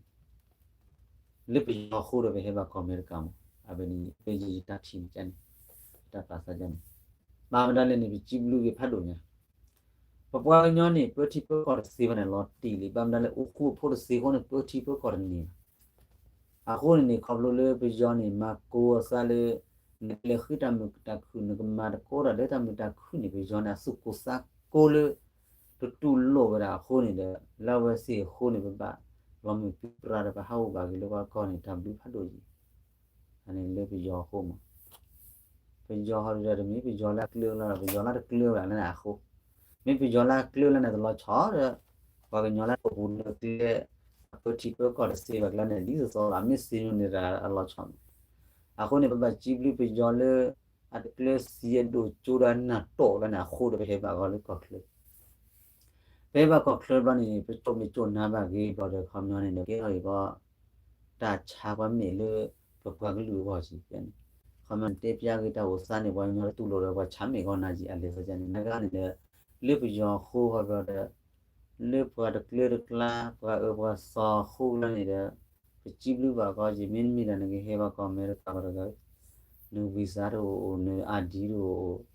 လၢပယီၤအဃိဒီးပဟဲဘၣ်ကီၢ်အမဲရကၤမး အဝဲန့ၣ် လၢယတၢ်ထံၣ်န့ၣ်န့ၣ် တၢ်ပာ်သးန့ၣ် ဘၣ်မတၤလဲၣ်န့ၣ် ပစံးဘျုးက့ၤဖးဒိၣ်ညါ ပပှၤကညီန့ၣ် ပၢထံပၢကီၢ်တသ့ဘၣ်န့ၣ် လီၤတံၢ်လံ ဘၣ်မတၤလဲၣ် အိၣ်ဃူအိၣ်ဖိးတသ့အဃိန့ၣ် ပၢထံပၢကီၢ်တန့ၢ်ဘၣ် အဃိန့ၣ်န့ၣ် ခီဖျိလၢပယီၤန့ၣ် မၤကိးအသးလၢ နကလဲၤဃ့တၢ်မုာ်တၢ်ခုၣ် နကမၤတကိးတၢ်လၢတၢ်မုာ်တၢ်ခုၣ်န့ၣ် ပယီၤန့ၣ် အသူၣ်ကိၢ်သး ပှၤကညီဖိလၢ တတူၢ်လိာ်ဝဲဒၣ်အဃိန့ၣ်ဒီး လၢအဝဲသ့ၣ်အဃိန့ၣ် ပဘၣ်လီၤမုၢ်ပြံပြါဒီး ပဟးအိၣ်ဘၣ်က့ၤလၢပှၤကီၢ်န့ၣ် တၢ်ဘျုးဖးဒိၣ်ယံၤ, အန့ၣ်လၢပယီၤအဃိမး, ပယီၤဟီဒုဒီး တမ့ၢ်ပယီၤလၢအကျၢၤလီၤ, ပယီၤလၢတကျၢၤဝဲဒၣ်လၢန့ၣ်အဃိ, မ့ၢ်ပယီၤလၢအကျၢၤလၢန့ၣ်တလီၤဆီဒီး ပှၤကညီလၢအပူၤလၢကျဲ အပၢထံပၢကီၢ်တသ့ဘၣ်ကျါန့ၣ် ဒ်သိးသိးလီၤ, မ့ၢ်သ့န့ၣ်ဒၣ်အလီၤဆီန့ၣ်, အဃိန့ၣ် ပဘၣ်စံးဘျုးပယီၤလၢ အတကျၢၤစံးအဒိၣ်ကၠိဒီးနၢ်တီၢ်လၢန့ၣ်အဃိဒီး ပဟဲဘၣ်ဂီၤလၢကီၢ်ချၢ ပဟဲဘၣ်ကီၢ်ချၢဘျီန့ၣ် ပကၠိၣ်မ့ၢ်ကၠိၣ်နါဘၣ်ဂ့ၤဘျီဒီး ခီပညီန့ၣ်ဒီး ကဲထီၣ်အံၤကီး တၢ်ဆါပှၤမဲာ်လၢ ပပှၤကလုာ်အဂီၢ်စံးန့ၣ်, ခီပညီန့ၣ် တဲပျါဂ့ၤတၢ်အိၣ်သးန့ၣ် ပှၤကညီတတူၢ်လိာ်ဒီး ပှၤဆါမဲာ်ဂီၤနၤယံၤအလဲၤသ့န့ၣ် နဂၤန့ၣ်ဒီး လၢပယီၤအဃိဃီဘျီဒီး လၢပှၤတကျၢၤတကျါ ပှၤအၢပှၤသီအဃိလၢန့ၣ်ဒီး ပစံးဘျုးဘၣ်ကီးယံၤ မ့တမ့ၢ်ဒီး နကဟဲဘၣ်ကီၢ်အမဲရကၤဘၣ်တဂၤ န visa တအိၣ် န ID တအိၣ်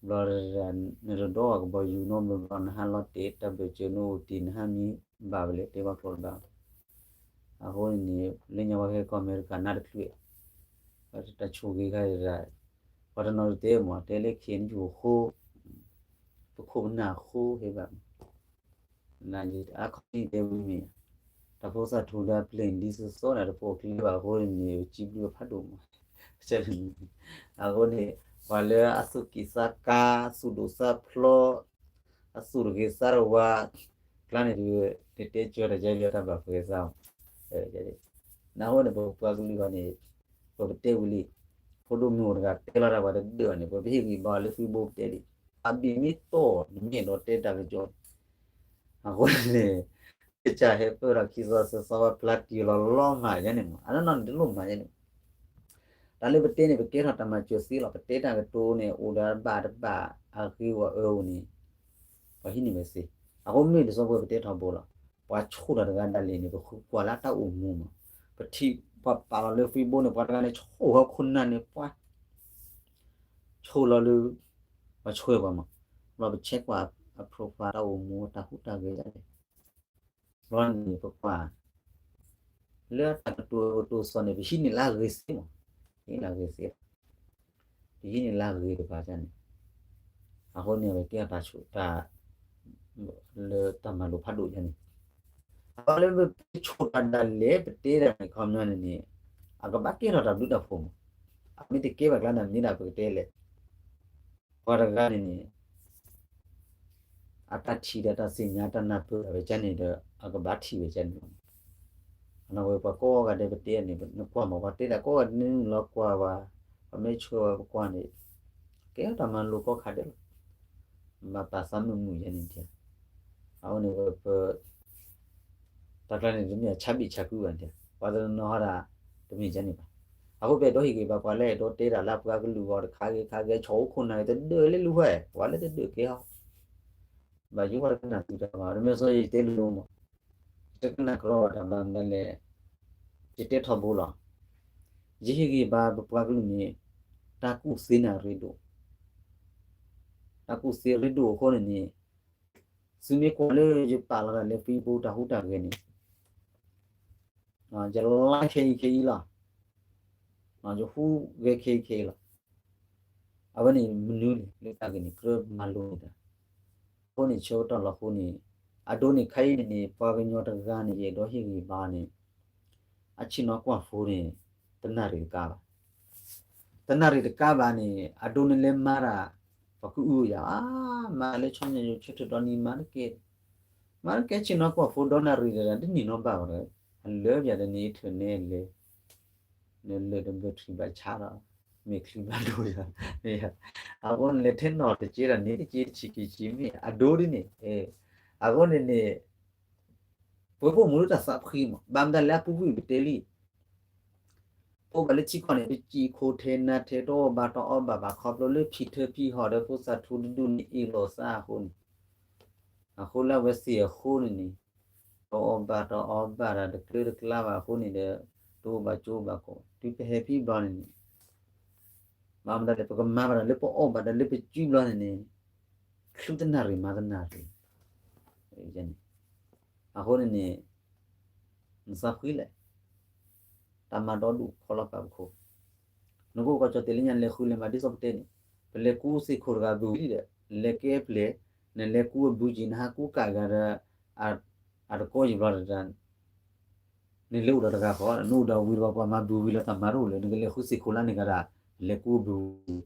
ဘျီ နတဒီးကဘီယူၤနီတဘျီဘျီ နဟးလီၤတဲာ်တၢ်ဘၢၣ်စၢၤ နအိၣ်တ့ၢ် နဟးမံဘၣ်ဝဲလဲၣ် တဲဘၣ်ကျိာ်တဘၣ်. အဃိန့ၣ်န့ၣ် လၢညါပှၤဟဲကီၢ်အမဲရကၤနးတချုး တၢ်ဆိၣ်ဂ့ၤခါအံၤ ပှၤတနီၤတတဲမး တဲလၢ KNU အဃိ ပခိၣ်ပနၢ်အဃိဟဲဘၣ် နအါခီန့ၣ်တဲဝဲမ့ၢ် တၢ်ဖိသၣ်ထူလၢအပျဲၢ်ဒ်သိးသိးန့ၣ် တဖိးကျဲဘၣ်အဃိန့ၣ် စံးဘျုးဖးဒိၣ်မး. အဃိန့ၣ် ပှၤလၢအသူၣ်ကံၢ်သးကါ သူၣ်ဒိၣ်သးဖျီ အသူၣ်တဂ့ၤသးတဝါ ကျါန့ၣ် နတဲကၢတၢ်ယဲယဲတၢ်ဘၣ်ပှဲၤသး နအဃိန့ၣ် ပပှၤကလုာ်ဂီၢ်န့ၣ် ပကတဲဝံၤလံ ဖိဒိၣ်မုၣ်အိၣ်တဂၤတဲလီၤတၢ်ပှၤတဒၢၣ်အီၤန့ၣ် ပဟ့ၣ်ဂံၢ်ဘါလၢ Facebook ပတဲဒံး အဘံၣ်မ့ၢ်တီၢ် နမ့ၢ်အဲၣ်ဒိးတဲတၢ်ကစီၣ် အဃိန့ၣ် ကစၢ်ဟဲပၢၢ်ထီၣ်ခံသီသၢသီဝဲဖျါတံၢ်လီၤလီၤမးယဲန့ၣ်မး အနီၢ်နီၢ်န့ၣ်တလိၣ်မးယဲန့ၣ် တၢ်လၢပတဲန့ၣ် ပကဲထီၣ်တၢ်မၤစၢၤသ့လီၤ ပတဲတၢ်ကတိၤန့ၣ် အိၣ်ဒီးဘၣ်တဘၣ်အဂ့ၤဂီၢ်အၢဝဲန့ၣ် ပှၤဟံးန့ၢ်ဝဲသ့ အဃိမ့ၢ်တစီဖိပတဲထီဘိလီၤ ပှၤဆိၣ်တၢ်တဂၤဒၣ်လဲာ်န့ၣ် ပဃုကွၢ်လၢတၢ်အိၣ်မူမး ပထံၣ်ပှၤပာ်လီၤလၢ Facebook န့ၣ် ပှၤတဂၤန့ၣ်ဆိၣ်ဟီၣ်ခိၣ်နၢ်န့ၣ် ပှၤ ဆိၣ်လီၤလၢ ပှၤဆှၢပှၤမး ဘျီပဆဲးကွၢ်အ profile တၢ်အိၣ်မူတၢ်ဟူးတၢ်ဂဲၤဒၣ်လဲာ် ဘျီန့ၣ် ပကွၢ် လၢတၢ်ကတိၤကတိၤသီၣ်န့ၣ် ပဟံးန့ၢ်လၢအဂ့ၤသ့မး ဟံးလၢအဂ့ၤသ့ ပဟံးန့ၢ်လၢအဂ့ၤတကပၤန့ၣ် အဃိန့ၣ် ပကဲတၢ်ဆိၣ်တၢ် လၢတၢ်မၤလိဖးဒိၣ်ယဲန့ၣ် အဃိလၢပဆိၣ်တၢ်ဒၣ်လဲာ် ပတဲတၢ်န့ၣ် ခီပညီန့ၣ်န့ၣ် အကဘၣ်ကဲထီၣ်တၢ်ဘျုးတၢ်ဖှိၣ်မး အမ့ၢ်တကဲဘၣ်ကျါန့ၣ် မ့ၢ်ဒၣ်ပကတဲလဲၣ် ပှၤတဂၤန့ၣ်န့ၣ် အတၢ်ထံၣ်ဒီးတၢ်သ့ၣ်ညါတၢ်နၢ်ပၢၢ်ဝဲကန့ၣ်ဒီး အကဘၣ်ထံၣ်ဝဲကန့ၣ်လီၤ. အနီၢ်ဝဲပှၤကိးဂၤဒဲးပတဲန့ၣ် နကွၢ်မး ပှၤတဲတၢ်ကိးဂၤဒဲးနုာ်လီၤကွၢ်ဝဲ ပမ့ၢ်ဆှၢဝဲပကွၢ်န့ၣ် ကဲတၢ်မၤလိကိးခါဒဲးလီၤ. ဘၣ်ပာ်သးမုာ်မုာ်ယဲန့ၣ် အဝဲန့ၣ်ဝဲပ တၢ်ကျါန့ၣ် တမ့ၢ်အဆါဘံၣ်ဆါကုဘၣ်န့ၣ် ပှၤတနီၤနီၤဟီဒၣ် တမ့ၢ်ကန့ၣ်ဘၣ်. အဃိပအဲၣ်ဒိးဟ့ၣ်ဂံၢ်ဘါပှၤလၢအဲၣ်ဒိးတဲတၢ်လၢပှၤကလုာ်အဂီၢ်တခါဂ့ၤခါဂ့ၤ ဆီၣ်အိၣ်ခိၣ်နၢ်ဂ့ၤ တဒၢးလၢလူၤဝဲ ပှၤလၢတဒၢးကဲဟီ ဘၣ်ယိၤပှၤတကနၣ်သုတၢ်ဘၣ် တမ့ၢ်စီၤယတဲလိၤလိၤမး တကနၣ်ကရီတၢ်ဘၣ်မနုၤလဲၣ် ယတဲထီဘိလီၤ. ယဟ့ၣ်ဂံၢ်ဘါပပှၤကလုာ်န့ၣ် တၢ်ကူၣ်သ့န့ၣ်ရ့ဒိၣ် တၢ်ကူၣ်သ့ရ့ဒိၣ်အဃိန့ၣ်န့ၣ် သုမ့ၢ်ကွၢ်လၢယပာ်လီၤတၢ်လၢ Facebook တၢ်ဟူးတၢ်ဂဲၤန့ၣ် ယလါခဲအံၤခဲအံၤလီၤ. ယဟူးဂဲၤခဲအံၤခဲအံၤလီၤ. အဝဲန့ၣ်မနုၤလဲၣ် လၢတၢ်ဂ့ၢ်န့ၣ် ကြၢးမၤလိန့ၢ်တၢ် အဃိန့ၣ်ဆၢကတီၢ်လီၤဃိန့ၣ် အဒိန့ၣ်ခါအံၤန့ၣ်န့ၣ် ပှၤကညီတဂၤန့ၣ် ယအဲၣ်ဒိးဟ့ၣ်ဂံၢ်ဘါန့ၣ် အဆ့ၣ်နီၤကွၢ်ဖိန့ၣ် တနၣ်ရံၣ်တကါဘၣ်. တနၣ်ရံၣ်တကါဘၣ်န့ၣ် အဒိန့ၣ်လဲၤမၤတၢ် ပှၤကအုယၤ မၤလၢဆီညါယိၤဆၢထၢၣ်ဒီနံၤမၤတကဲ မၤတကဲဆ့ၣ်နီၤကွၢ်ဖိဒီနၣ်ရံၣ်ဒီး တန့ၢ်နီတဘၣ်ဘၣ်ဒီး အလၢပယၤတန့ၢ်အထၢၣ်န့ၣ်လဲၤ နလၢၢ်တဘၢၣ်ထွံၣ်ဘၣ်ဆါဒီး မ့ၢ်ချံဘၣ်ဒိယၤ အဃိန့ၣ်လဲၤထဲနီၣ်တက့ဒီးန့ၣ် တက့တဆံးက့ဆံးမ့ၢ်အဒိဒ်န့ၣ် အဃိန့ၣ်န့ၣ် ပှၤပိာ်မုၣ်လၢတၢ်သးဖှံမး ဘၣ်မတၤလဲၣ်အပူၤကွံာ်ပတဲလံ ပအိၣ်ဘၣ်လၢထံကီၢ်န့ၣ် ပစံၣ်ခိၣ်ထဲနါထဲတအီၣ်ဘၣ်တအီဘၣ်ဘၣ် ခီဖျိလၢဖံထၢဖံဟီၣ်ဒီးဖိသၣ်ထူတဒူၣ်န့ၣ် အ့ၣ်လိာ်သးအဃိန့ၣ် အဃိလၢအဝဲသ့ၣ်အဃိန့ၣ်န့ၣ် တအီၣ်ဘၣ်တအီဘၣ်ဒီးတကျၢတကျါဘၣ်အဃိန့ၣ်ဒီး တအိၣ်ဘၣ်ကၠိဘၣ်ကိး တုၤပဟဲဖံဘျီန့ၣ်န့ၣ် ဘၣ်မတၤလဲၣ် ပကမၤဘၣ်တၢ်လၢပအီၣ်ဘၣ်တၢ်လၢပကၠူဘျီန့ၣ်န့ၣ် ချုးတနၣ်ရံၣ်မၤတနၣ်ရံၣ် အဃိန့ၣ်န့ၣ် နသးဖှံလဲၣ် တၢ်မၤဒီဒူၣ်ခီလီၤပာ်ပခိၣ် နကအိၣ်ကီၢ်ကၠီၣ်တဲာ်လၢညါ လဲၤဃုလဲၤမၤဒ်သိးပတဲန့ၣ် ပလဲၤကူစ့ၢ်ခိၣ်တဂၤဘုဝံၤဒီး လဲၤကဲပျဲၢ် နလဲၤကူအဘုက့ၤ နဟးကူကးဂၤဒီး အတကိးယံၤဘျီတဒၣ် နလဲၤအိၣ်ဒီးတဂၤဃီ နအိၣ်ဒီးဝံၤဒီး ပှၤမၤဘုဝံၤလီၤ တၢ်မၤတအိၣ်လၢၤ နကလဲၤဃုစ့ၢ်ခိၣ်လါန့ၣ်ဂၤဒၣ် လဲၤကူအဘု ခီ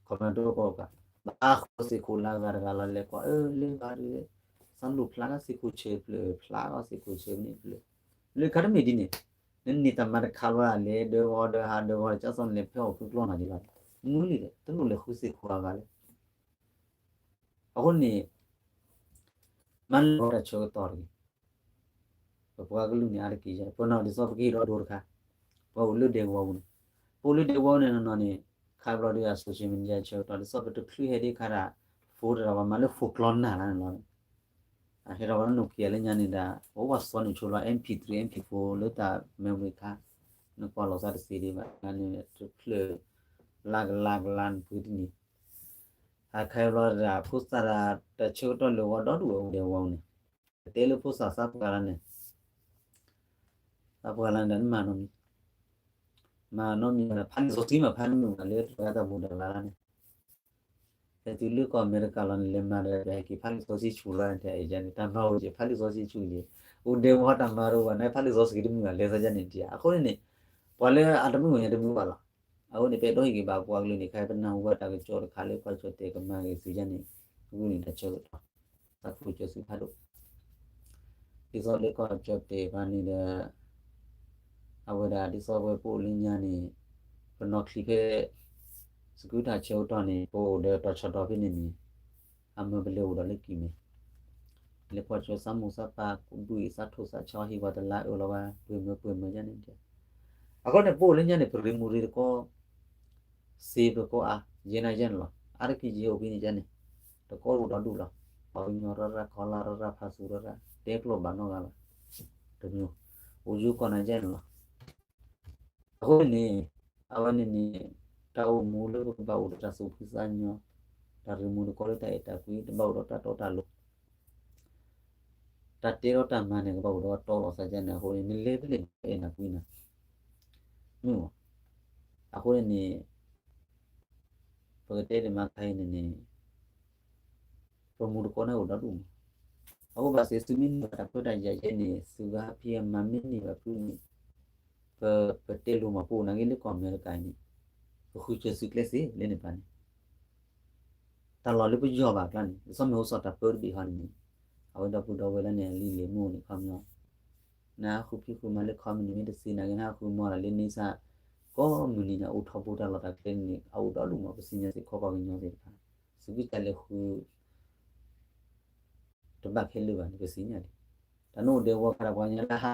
ပညီတကီၢ်ကး ဘၣ်ဃုစ့ၢ်ခိၣ်လါဂၤတဂၤလီၤ လဲၤကွၢ်အၢလၢဂၤဒီး စးလိၣ်ဖျါထီၣ်စ့ၢ်ခိၣ်ဆၢဖျၢၣ် ဖျါထီၣ်စ့ၢ်ခိၣ်ဆၢဖျၢၣ် လၢခါတမ့ၢ်ဒ်န့ၣ် နန့ၢ်တၢ်မၤတခါလီၤ လဲၤဒၢဂီၤဒၢဟးဒၢဂီၤ ကၢ်သိးနလဲၤဖဲအီၣ်ဖုကျီနၤဒ်လီၤ မုၢ်လံဒီး တလိၣ်လဲၤဃုစ့ၢ်ခိၣ်အဂၤလဲၣ် အဃိန့ၣ် မၤလၢတၢ်ဆၢကတီၢ်တဂ့ၤ ပပှၤကလုာ်န့ၣ်အါတက့ၢ် ပနီၢ်ဒ်သိးပကဟ့ၣ်ဒီးဒိတခါ ပှၤအိၣ်လၢဒဲကဝီၤပူၤန့ၣ် ပအိၣ်လၢဒဲကဝီၤန့ၣ်နီၢ်နီၢ်န့ၣ် ခါဘျီဒီး social media ဆၢကတီၢ် ဒ်သိးပတချုးဟဲဒ်ခါဒၣ် phone တရၢ်ပှၤမၤလၢ phone ကျီနၢ်လၢန့ၣ်လီၤ အဟဲထီၣ်ပှၤလၢ Nokia လၢညါန့ၣ်ဒီး အိၣ်ပှၤစီန့ၣ်ဆိလီၤ MP three MP four လၢတၢ် memory card နကွၢ်လီၤသးတသ့ဒံးဘၣ် န့ၣ်တဖျၢၣ် လါကလါကလါနပှ့ၤတန့ၢ် အခါဘျီဒီး ဖိသၣ်ဒီး တၢ်ဆၢကတီၢ်လၢာ်ဝဲဒီဒူၣ်ဝဲအိၣ်ဒဲကဝီၤန့ၣ် ပတဲလၢဖိသၣ်သးပှၢ်လၢန့ၣ် သးပှၢ်လၢန့ၣ်ဒီးနမၤနီတမံၤ မၤနီတမံၤ ဖးလံာ်စီဆှံမး ဖးမုာ်မးလၢတဂၤတၢ်ဘူၣ်တၢ်ဘါလၢန့ၣ် ဖဲတုၤလၢကီၢ်အမဲရကၤလီၤန့ၣ် လဲၤမၤဒီး ပဟဲက့ၤဖးလံာ်စီဆှံဆူၣ်လီၤန့ၣ် တၢ်အဲၣ်ယါန့ၣ် တၢ်မၤအိၣ်က့ၤ ဖးလံာ်စီဆှံဆူၣ်န့ၣ် အိၣ်ဒဲကဝီၤတၢ်မၤတအိၣ်ဘၣ်န့ၣ် ဖးလံာ်စီဆှံတမုာ်ဘၣ် လဲၤသးယါန့ၣ်ဒ်အဃိန့ၣ်န့ၣ် ပှၤလၢအတမုာ်ဝဲညါတမုာ်ဘၣ်လီၤ အဃိန့ၣ် ပအဲၣ်ဒိးဟ့ၣ်ဂံၢ်ဘါပှၤကလုာ်န့ၣ် ခါပနၢ်ဟူဘၣ်တၢ်ကစီၣ်တခါလၢ ကွၢ်ကၠီၣ်တဲာ်ကမၤဂ့ၤသုယါန့ၣ် ဂုာ်န့ၢ်တၢ်ဆၢကတီၢ် သးခုကၠီသုဖးဒိၣ် ဒ်သိးလၢကွၢ်ကၠီၣ်တဲာ်ပှၤန့ၣ်ဒီး အဝဲဒၣ်ဒ်သိးဝဲပအိၣ်လၢညါန့ၣ် ပနီၢ်ချံဖဲ စကူတၢ်ဆၢကတီၢ်န့ၣ် ပအိၣ်ဒီးတီၤဆီၣ်တီၤဖဲန့ၣ်န့ၣ် အမၢပလဲၤအိၣ်ဒီးလၢကံၢ်မဲ လဲၤကွၢ်ကၠီၣ်သးမိၢ်သးပၢ် ဘူၣ်အံၤသးထိၣ်သးဆီဟံၣ်ပှၤတလါအၢၣ်လီၤဝဲ ပှ့ၤမၢပှ့ၤမၢယါန့ၣ် အဃိန့ၣ် ပအိၣ်လၢညါန့ၣ် ပရ့မူရ့တကီၢ် စ့ပကီၢ်အါ ယဲနယဲန့ၣ်လီၤ. အါတက့ၢ်ယဲအိၣ်ဖဲန့ၣ်ယဲန့ၣ် တကီၢ်အိၣ်ဒီဒူၣ်လီၤ. ပှၤကညီရၢ်ရၢ် ခီလၢရၢ်ရၢ် ဖးသူရၢ်ရၢ် တဲကျိာ်ဘၣ်နီတဂၤဘၣ်. တမံၤ အိၣ်ယိကီၢ်နၤယဲန့ၣ်လီၤ. အဃိန့ၣ် အဝဲန့ၣ်န့ၣ် တၢ်အိၣ်မူလၢပကဘၣ်အိၣ်ဒီးတၢ်သူၣ်ဖှံသးညီ, တၢ်ရ့မူတကီၢ်လၢတၢ်အဲၣ်တၢ်ကွံ တဘၣ်အိၣ်ဒီးတၢ်တီတၢ်လိၤ တၢ်တဲဒီးတၢ်မၤန့ၣ် ကဘၣ်အိၣ်ဒီးတီလိာ်သးယါန့ၣ် အဃိန့ၣ် နလဲၤဖဲလဲၣ် အဲၣ်နၤကွံနၤ မ့ၢ်မး. အဃိန့ၣ်န့ၣ် ပကတဲဒ်မးခါအံၤန့ၣ်န့ၣ် ပမူတကိးန့ၣ်အိၣ်ဒီဒူၣ်မး. အဃိဘၣ်သ့ၣ်သုမ့ၢ်န့ၢ်ဘၣ်တၢ်ခွဲးတၢ်ယာ်ယဲန့ၣ် သုဂၤဖံးအမၤမ့ၢ်န့ၢ်ဘၣ်ဖုန့ၣ် ပ ပတဲလိၤမး ပအိၣ်နာ်က့လၢကီၢ်အမဲရကၤအံၤန့ၣ် ပဃုစၢၤသု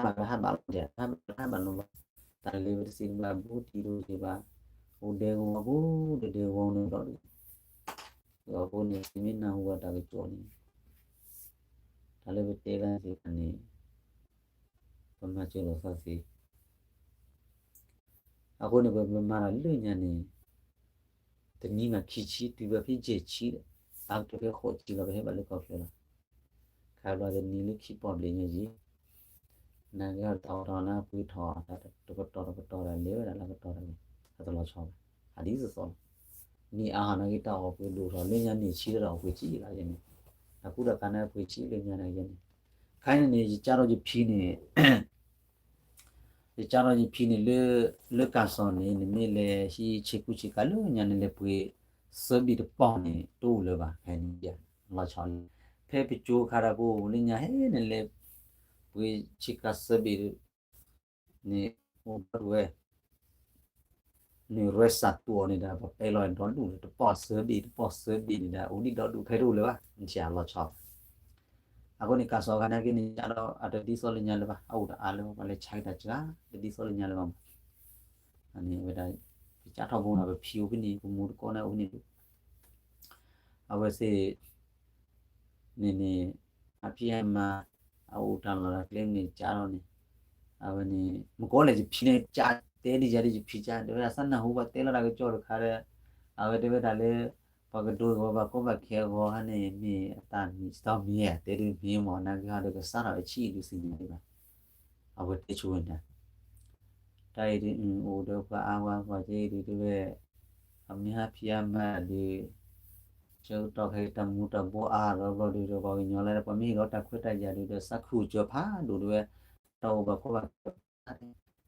ကျဲသ့လၢန့ၣ်ပၤန့ၣ် တၢ်လီၢ်လၢပယီၢ်ဘၣ်အကျါန့ၣ် ဒ်သိးမ့ၢ်အိၣ်စီၤတၢ်ပၢတဘ့ၣ်ဟီန့ၣ်န့ၣ် အဝဲဒီပုၢ်ဒီဝဲၢ်လၢန့ၣ် အလံာ်လဲၢ်မူန့ၣ် ခီပညီ နဃုဖံးဃုမၤလၢခီမုၢ်နံၤမ့ၢ်တသ့နာ်က့ နဃုမၤတၢ်လၢန့ဆၣ် ကိးမုၢ်နံၤန့ၣ် အိၣ်ထီဘိတၢ်လီၢ်တၢ်ကျဲန့ၣ် အအိၣ်ဒီဒူၣ်မး ပသ့ၣ်ညါစ့ၢ်ကီးပှၤကညီသ့ၣ်တဖၣ် သုကစၢ်လဲၤဃု တဘၣ်ခဲလၢာ်ဘၣ်န့ၣ် ပသ့ၣ်ညါဒံး. တၢ်နအိၣ်ဒဲကဝီၤခါဒီး ပှၤကညီလၢဟးဘၣ်လၢဟးဘၣ်လီၤ တၢ်ဟးဘၣ်လၢဟးဘၣ်လီၤလီၤ. တၢ်လဲၤဝဲတသ့တဘၣ် ဘူးတံၢ်ဒိၣ်တဘၣ် အိၣ်ဒဲကဝီၤဘူးဒီးဒဲကဝီၤန့ၣ်ဒီး အဃိန့ၣ် သုမ့ၢ်နၢ်ဟူဘၣ်တၢ်ကစီၣ်န့ၣ် တၢ်လၢပတဲလၢသ့ၣ်တဖၣ်န့ၣ် ပမၤစၢၤလိာ်သးသ့ အဃိန့ၣ် ပမၤတၢ်လၢညါန့ၣ် တနံၤမးခံဆံ တုၤဘၣ်ဖဲယဲၢ်ဆံဒီး အါကတၢၢ်ဖဲဃိးဆံလီၤ ပဟဲဘၣ်လၢကီၢ်ချၢလီၤ. ခါဘျီတနံၤလၢခံပီၣ်ဘျဲၣ်ညါယံၤ နာ်က့ဟီတၢ်အိၣ်ထီၣ်နၢ်ပှ့ၤထီၣ် တကတီၢ်တကတီၢ်ဒီး လဲၤဝဲဒၣ်လၢကတီၢ်တဂ့ၤ အတလီၤဆီဘၣ် အဒ်သိးသိးလီၤ. နံၣ်အါဟီၣ်နာ်က့တၢ်အီၣ်ပှ့ၤဒိၣ်ထီၣ် လၢညါန့ၣ်ဆံဒီးအီၣ်ပှ့ၤဆံလီၤယဲန့ၣ် အကူတၢ်ကါန့ၣ်ပှ့ၤဆံလၢညါန့ၣ်ယဲန့ၣ် ခါန့ၣ်န့ၣ် ယကၢ်ထီၣ်ယဖံန့ၣ် ယကၢ်ထီၣ်ယဖံန့ၣ်လၢ လၢကၢ်စီၤန့ၣ် နမ့ၢ်လဲၤဟံးဆ့ကူဆ့ကၤလၢညါန့ၣ် လဲၤပှ့ၤသၢဘ့ၣ်တပီၢ်န့ၣ် တအိၣ်လၢၤဘၣ် ဖဲန့ၣ် လီၤဆီလံ. ဖဲပကၠိခါဒီးပအိၣ်လၢညါဟဲန့ၣ်လဲၤ ပှ့ၤဆ့ကၤသၢဘ့ၣ်န့ၣ် အိၣ်ဒီဒူၣ်ဝဲ နရဲၣ်စၢ်တူာ်အီၤန့ၣ်ဒီး ပပဲလီၤဒီဒူၣ်န့ၣ် တပီၢ်သၢဘ့ၣ် တပီၢ်သၢဘ့ၣ်န့ၣ်ဒီး အိၣ်ဒံးဒီဒူၣ်ဖဲတအိၣ်လၢၤဘၣ် နထံၣ်အလီၤဆီဘၣ်. အဃိန့ၣ် ကၢ်စီၤခါန့ၣ်က့န့ၣ် ကၢ်ဒီးအတဒ်သိးလၢညါလၢၤဘၣ် အအိၣ်တအါလၢၤဘၣ် ပှၤလဲၤဆါက့ၤတၢ်စှၤ တဒ်သိးလၢညါလၢၤဘၣ်မး. အန့ၣ်ဝဲဒၣ် ပကၢ်ထီၣ်ဘိန့ၣ် ပဖံအိၣ်ဖဲန့ၣ် ပမူတကိးန့ၣ်အိၣ်ဖဲန့ၣ်ဒူၣ် အဝဲသ့ၣ် န့ၣ်န့ၣ် အဖံအမၤ အအိၣ်တၢ်လီၢ်တၢ်ကျဲန့ၣ်ကၢ်ထီၣ်န့ၣ် အဝဲန့ၣ် မ့ၢ်ကီလဲၣ်ယဖံန့ၣ်ကၢ် တဲဒ်ယၤဒီးယဖံကၢ် တဲဝဲဒၣ်သးနၢ်ဟူပှၤတဲလီၤတၢ်ကစီၣ်တခါဒီး အဝဲတဲဝဲဒၣ်လၢ ပှၤကဒိကဝီၤဘၣ်ကီဘၣ်ခဲအဂီၢ်ဟါန့ၣ် မ့ၢ်အတၢ်မံၤစတီမံၤဧါ တဲဒ်မ့ၢ်မ့ၢ်နာ်က့ဟီဒီးကစးထီၣ်အဆံးဒုးသ့ၣ်ညါဒံးဘၣ် အဝဲတဲဆိဝဲဒၣ် တၢ်အံၤဒုး အိၣ်ဒီးပှၤအါဝဲပှၤကဲအံၤဒုးတဲဝဲ အမ့ၢ်ဟါဖံးဟါမၤဒုး ဆၢကတီၢ်ခဲအံၤတၢ်မူၤတၢ်ဘှီအါထီၣ်ဘျီဒုးဒီး ပှၤကညီလၢပှၤမ့ၢ်ဟ့ၣ်လီၤတၢ်ခွဲးတၢ်ယာ်ဒုးဒီး သးခုကၠီၤဖးဒိၣ်ဒုးဝဲ, တၢ်အိၣ်ဘၣ်ခိၣ်ဘၣ်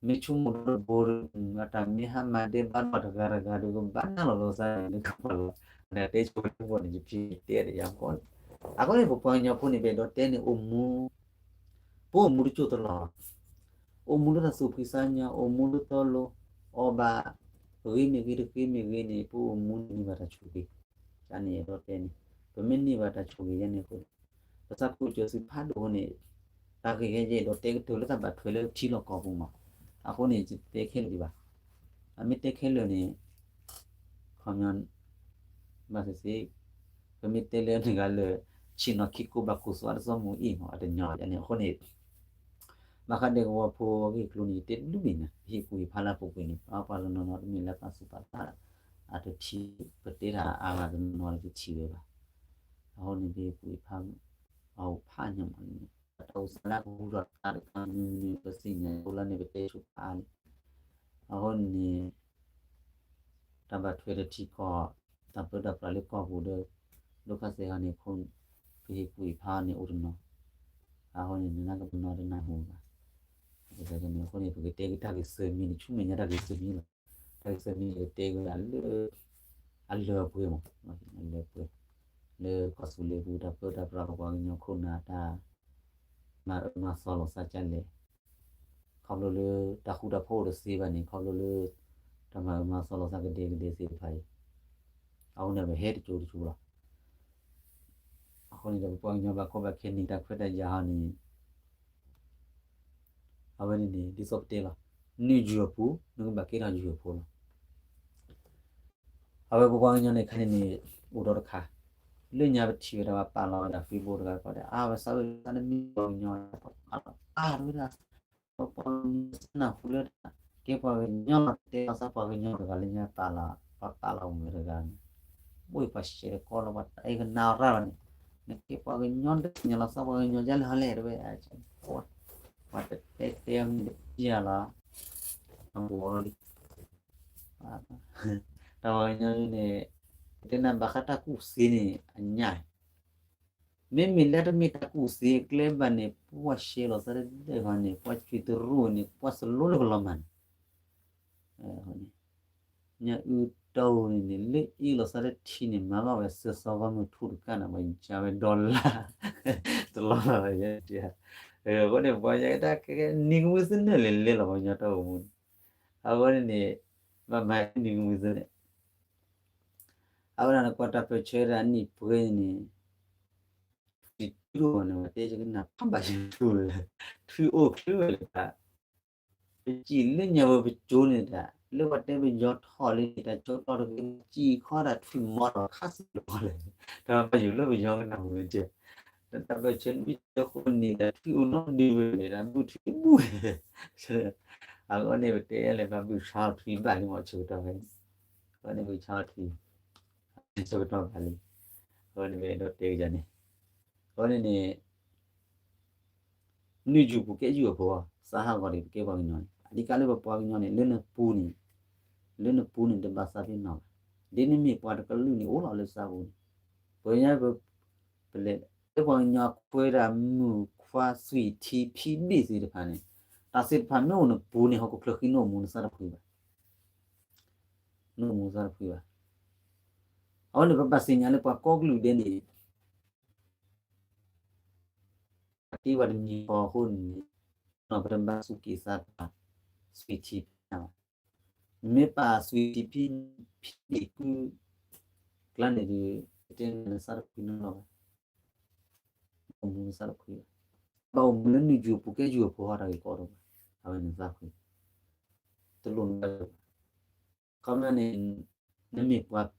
မ့ၢ်ဆိကမိၣ်ဒီးဘိဒုး တၢ်မ့ၢ်ဟါမၤဒဲးဘၣ်ဒီးတဂၤတဂၤဒုးကဘၣ်နၢ်လီၤလီၤသးန့ၣ် လၢကပၤလီၤ, နတဲဆိဝဲတဘိန့ၣ် ယဖံတဲဒီးယၤကီး, အဃိန့ၣ် ပပှၤကညီဖိန့ၣ် ပအဲၣ်ဒိးတဲန့ၣ် အိၣ်မူ ပအိၣ်မူတကၠိၢ်တလီၢ်, အိၣ်မူလၢတၢ်သူၣ်ဖှံသးညီ အိၣ်မူလၢသီလိၤ, အီၣ်ဘၣ်, ဂ့ၤမ့ၢ်ဂ့ၤတဂ့ၤမ့ၢ်ဂ့ၤန့ၣ် ပအိၣ်မူန့ၣ်န့ၢ်ဘၣ်တၢ်ဆိၣ်ဂ့ၤ, ယန့ၣ်အဲၣ်ဒိးတဲန့ၣ်, ပမ့ၢ်န့ၢ်ဘၣ်တၢ်ဆိၣ်ဂ့ၤယဲန့ၣ်အဃိန့ၣ် ပသးခုကၠီၤသုးဖးဒိၣ်အဃိန့ၣ်, တၢ်ဂ့ၢ်ခဲယဲၢ်အဲၣ်ဒိးတဲကတၢၢ်လၢတၢ်ဘၣ်ထွဲလၢထံလီၢ်ကီၢ်ပူၤမး, အဃိန့ၣ် ယတဲခဲလၢာ်ဒံးဘၣ်, အမ့ၢ်တဲခဲလၢာ်န့ၣ် ခီပညီ ဘၣ်သ့ၣ်သ့ၣ်, ပမ့ၢ်တဲလၢနဂၤလၢ ဆ့ၣ်နီၤခံကိးဘၣ်ကိးစီၤအါတစီမူၤအ့ၣ်မး အတညီယဲန့ၣ် အဃိန့ၣ် ဘၣ်ဃးဒဲကဝီၤဖိအဂ့ၢ်အကျိၤန့ၣ် ယတဲတဒူၣ်ဘ့ၣ်ညါ ဟ့ၣ်ကူၣ်ဟ့ၣ်ဖးလၢအပူၤကွံာ်န့ၣ် ပှၤတနီၤနီၤတမ့ၢ်လၢပာ်သူၣ်ပာ်သး အတထံၣ် ပတဲတၢ်အါဂၤတနီၤနီၤတထံၣ်ဝဲဘၣ်, အဃိန့ၣ် ပဟ့ၣ်ကူၣ်ဟ့ၣ်ဖး အအိၣ်ဖးညါမးန့ၣ် တၢ်အိၣ်သးလၢကဟူထီၣ်တခါတခါမနုၤမနုၤ ပသ့ၣ်ညါအဃိလၢန့ၣ် ပတဲဆိဖးအါန့ၣ်, အဃိန့ၣ် တၢ်ဘၣ်ထွဲဒီးထံကီၢ် တၢ်ပၢတၢ်ပြးလၢကီၢ်ပူၤဒီး ဒိၣ်ခါစဲးဟီန့ၣ်အဃိ ပဟ့ၣ်ကူၣ်ဟ့ၣ်ဖးန့ၣ်အိၣ်တနီၤ, အဃိန့ၣ် နနၢ်ကပနီတနၢ်ဟူဘၣ်, အဃိန့ၣ် ပကတဲက့ၤတၢ်ဂ့ၢ်ဆၢမံၤန့ၣ် ဆူမဲာ်ညါတၢ်ဂ့ၢ်ဆၢမံၤလီၤ, တၢ်ဂ့ၢ်ဆၢမံၤယကတဲဝဲဒၣ်လၢ အလၢအပှဲၤမး, အလၢအပှဲၤ, လၢကီၢ်သူလ့ၤပူၤ တၢ်ပၢတၢ်ပြးပပှၤကညီခိၣ်နၢ်တၢ် မၤအၢမၤသီလီၤသးကလဲၣ်, ခီဖျိလၢတၢ်ဃူတၢ်ဖိးအိၣ်တသ့ဘၣ်န့ၣ် ခီဖျိလၢ တၢ်မၤအၢမၤသီလီၤသးကဒဲကဒဲသ့ၣ်တဖၣ်အံၤ, အဃိန့ၣ် ပဟဲတကၠိတကၠိလီၤ, အဃိန့ၣ်ဒီး ပပှၤကညီဘၣ်ကီဘၣ်ခဲန့ၣ် တၢ်ခွဲးတၢ်ယာ်ဟီန့ၣ် အဝဲန့ၣ်န့ၣ် ဒ်သိးပတဲလီၤ, နုာ်ယုၢ်အပူၤ နကဘၣ်ကဲထီၣ်ယုၢ်အဖိလီၤ. အဝဲပပှၤကညီန့ၣ်ခါန့ၣ်န့ၣ် အိၣ်ဒီးတခါ, လၢညါပထံၣ်ဝဲဒၣ်ပှၤပာ်လီၤဝဲဒၣ် Facebook တဂၤဃီဒီး အါဝဲစးဝဲဒၣ်နမ့ၢ်ပှၤကညီ ပှၤအါဝဲဒၣ် ပပှၤကညီစနၢ်ဟူလၢ ကဲပှၤကညီလီၤ တဲလီၤသးပှၤကညီတဂၤလၢညါပာ်လီၤ ပှၤပာ်လီၤဝဲတဂၤန့ၣ်, ဘၣ်ပှၤရှဲတကီလီၤ ပှၤတအဲၣ်ကနၣ်အီၤရၣ်လီၤန့ၣ်, နကဲပှၤကညီတသ့ၣ်ညါလီၤသးပှၤကညီဒ်လဲၣ်ဟီလဲၣ် တဲဝဲ ပှၤတတဲတဲအီၤမ့ၢ်တပျၢ်လီၤ, အဘူးအီလံ တၢ်ပှၤကညီန့ၣ် တဲနၤဘၣ်ဃးတၢ်ကူၣ်သ့န့ၣ် အညါ, မ့မ့ၢ်လၢတမ့ၢ်တၢ်ကူၣ်သ့ကျဲဘၣ်န့ၣ် ပှၤရှဲလီၤသးတဒဲဃီန့ၣ် ပှၤကွံာ်တရူၢ်န့ၣ် ပှၤစလိလၢကလီၤမၢ်န့ၣ်, ညၣ်အုတီၢ်န့ၣ်န့ၣ် လၢအ့ၣ်လိာ်သးတထံၣ်န့ၣ် မၤဘၣ်ဝဲစၢၤသီဂီၢ်မုၢ်ထူတကၣ်န့ၣ် ပှၤယါဝဲဒီလၣ် တလီၤလၢ်ယဲ, အဃိန့ၣ် ပှၤယါကတၢ်ကဲနံၤကမှံသနၢၣ်လဲၤလဲၤလီၤ ပှၤကညီတၢ်အိၣ်မူန့ၣ်, အဃိန့ၣ်န့ၣ် ဘၣ်မၤနံၤကမှံသနၢၣ် အဝဲဒၣ်နကွၢ်တၢ်ပၢၢ်ဆၢဒၣ်နံၣ်ပှဲၤန့ၣ်, ထွံၣ်ထူၣ်န့ၣ် ဝဲတဲယကနၣ်ဖးဘၣ်ယထူၣ်လၢ, ထွံၣ်အိၣ်ချုးဝဲလၢတၢ်, ပစံးလၢညါဝဲပကၠိန့ၣ်တၢ်, လၢပှၤတဲပယီၤထီၣ်လံတၢ်ကၠိတီတဂ့ၤ, စံးခီဒၣ်ထွံၣ်မီထီၣ်ခါဆူၣ်လီၤလဲၣ်, တၢ်ဘၣ်ယိၣ်လၢပယီၤကနၣ်ဝဲကဲ, တၢ်ပၢၢ်ဆၢနံၣ်ပှဲၤဃိန့ၣ်တၢ် ထွံၣ်အိၣ်နီတဒုဝဲလဲၣ်, တၢ်ဘုၣ်ထွံၣ်တဘုၣ်လဲၣ်, အဃိန့ၣ်ပတဲလဲၣ် ပှၤဘုၣ်ဆါထွံၣ်ဘၣ်လံမး ဆၢကတီၢ်ဖဲန့ၣ်, အဃိန့ၣ်ဘုၣ်ဆါထွံၣ် ဆၢကတီၢ်ဘၣ်လံ, အဃိန့ၣ်ပအဲၣ်ဒိးတဲကယၤန့ၣ်, အဃိန့ၣ်န့ၣ် နုာ်ယုၢ်ပူၤကဲယုၢ်အဖိ, စးဟးဂီၤဒီးပကဲပှၤကညီန့ၣ် အဓိကလၢပပှၤကညီန့ၣ် လၢနပူၤန့ၣ်, လၢနပူၤန့ၣ် တဘၣ်သးပ့ၤနီၣ်ဘၣ်, ဒ်နမ့ၢ်ပှၤတကလုာ်န့ၣ်အိၣ်လီၤလၢသးပူၤန့ၣ်, ပှၤညါပ ပလဲၤ လၢပှၤကညီခွဲးဒၣ်မုၣ်ခွါသွံၣ်ထံဖံဘ့ၣ်သ့ၣ်တဖၣ်န့ၣ်, တၢ်သ့ၣ်တဖၣ်မ့ၢ်အိၣ်နပူၤန့ၣ် ဟီၣ်ခိၣ်ချၢဃံနအိၣ်မူနသးတဖှံဘၣ်, နအိၣ်မူနသးတဖှံဘၣ်, အဝဲန့ၣ် ပဘၣ်သ့ၣ်ညါလၢပှၤကိးကလုာ်ဒဲးန့ၣ် ပတ့ဝဲတမံၤဃီအဃိန့ၣ်, ပတဘၣ်စူၢ်က့ၤသးပှၤ သွံၣ်ထံဖံဘၣ်, မ့ၢ်ပာ်သွံၣ်ထံဖံ ဖံဒ့ၣ်ကု ကျါန့ၣ်ဒီး ပတဲနသးတဖှံနီတဘျီဘၣ်, အိၣ်မူနသးတဖှံဘၣ်, ဘၣ်အိၣ်မူလၢနုာ်ယုၢ်ပူၤကဲယုၢ်အဖိဟီတၢ်ဂ့ၢ်ကီတအိၣ်ဘၣ်, အဝဲနသးတဖှံ, တလိၣ်နဘၣ်ယိၣ်ဘၣ်, ခီပညီန့ၣ် နမ့ၢ်ပှၤ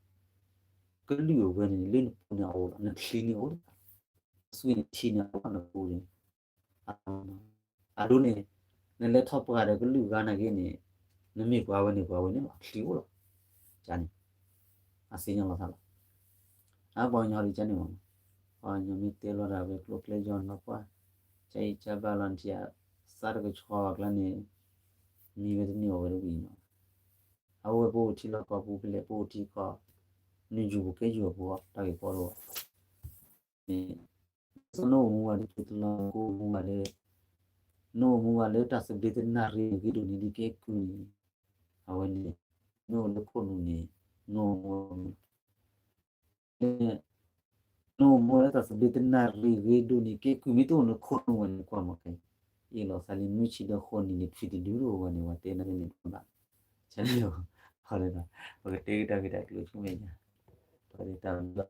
ကလုာ်အဝဲန့ၣ် လၢနပူၤန့ၣ်အအိၣ်လီၤ, နချံန့ၣ်အိၣ်လီၤ, သွံၣ်န့ၣ်ထံန့ၣ်အိၣ်လီၤနပူၤန့ၣ်, အဒိန့ၣ် နလဲၤထီၣ်ပှၢ်ဒီးကလုာ်ဂၤနာ်က့န့ၣ်, နမ့ၢ်ပှၤဝဲန့ၣ်ပှၤဝဲန့ၣ်လီၤ ချံအိၣ်လီၤ, ကန့ၣ် အသ့ၣ်ညါလီၤသးလီၤ, အပှၤကညီဒ်ကန့ၣ်မး, ပှၤကညီမ့ၢ်တဲလီၤဒၣ်ဝဲကျိၤကျဲယီၤနီၤပှၢ်, ကအံၣ်ကဘၣ်လီၤနထံၣ်, သးတကဆှီဘၣ်ကျါန့ၣ်, မံဝဲတန့ၢ်အီၣ်ဝဲတဝံၣ်နီၤ အဝဲပအိၣ်ထံလီၢ်ကီၢ်ပူၤဖဲလဲၣ် ပအိၣ်ထံကီၢ်, နယူၤပူၤကဲယူၤအပူၤ တၢ်ဂ့ၢ်ကီတအိၣ်ဘၣ်. န့ၣ် စီၤနိအူမူဘၣ်လၢကၠိတလီၢ် ကိၣ်မူဘၣ်လၢ နိအူမူဘၣ်လၢတၢ်သဘျ့တနၣ်ရံၣ်ဂ့ၤဒိၣ်န့ၣ်ဒ်ကဲကုၢ်န့ၣ် အဝဲန့ၣ် နိအူလၢခိၣ်နူာ်န့ၣ် နိအူမူ နိအူမူလၢတၢ်သဘျ့တနၣ်ရံၣ်ဂ့ၤဒိၣ်န့ၣ် ကဲကုၢ်မ့ၢ်တအိၣ်လၢခိၣ်နူာ်ဝဲန့ၣ် ကွၢ်မ့ၢ်ကဲ အ့ၣ်လိာ်သးလံ နွံဆံဒီးဃိးနံၣ်န့ၣ် ထွံၣ်တဒုတအိၣ်ဝဲန့ၣ် ဝဲတဲန့ၣ်န့ၣ်တအိၣ်ဘၣ်. ဆၢလံ ပကတဲက့ၤတၢ်ဂ့ၢ်တၢ်ကျိၤဆူမဲာ်ညါ ပကတဲတၢ်ဘျုး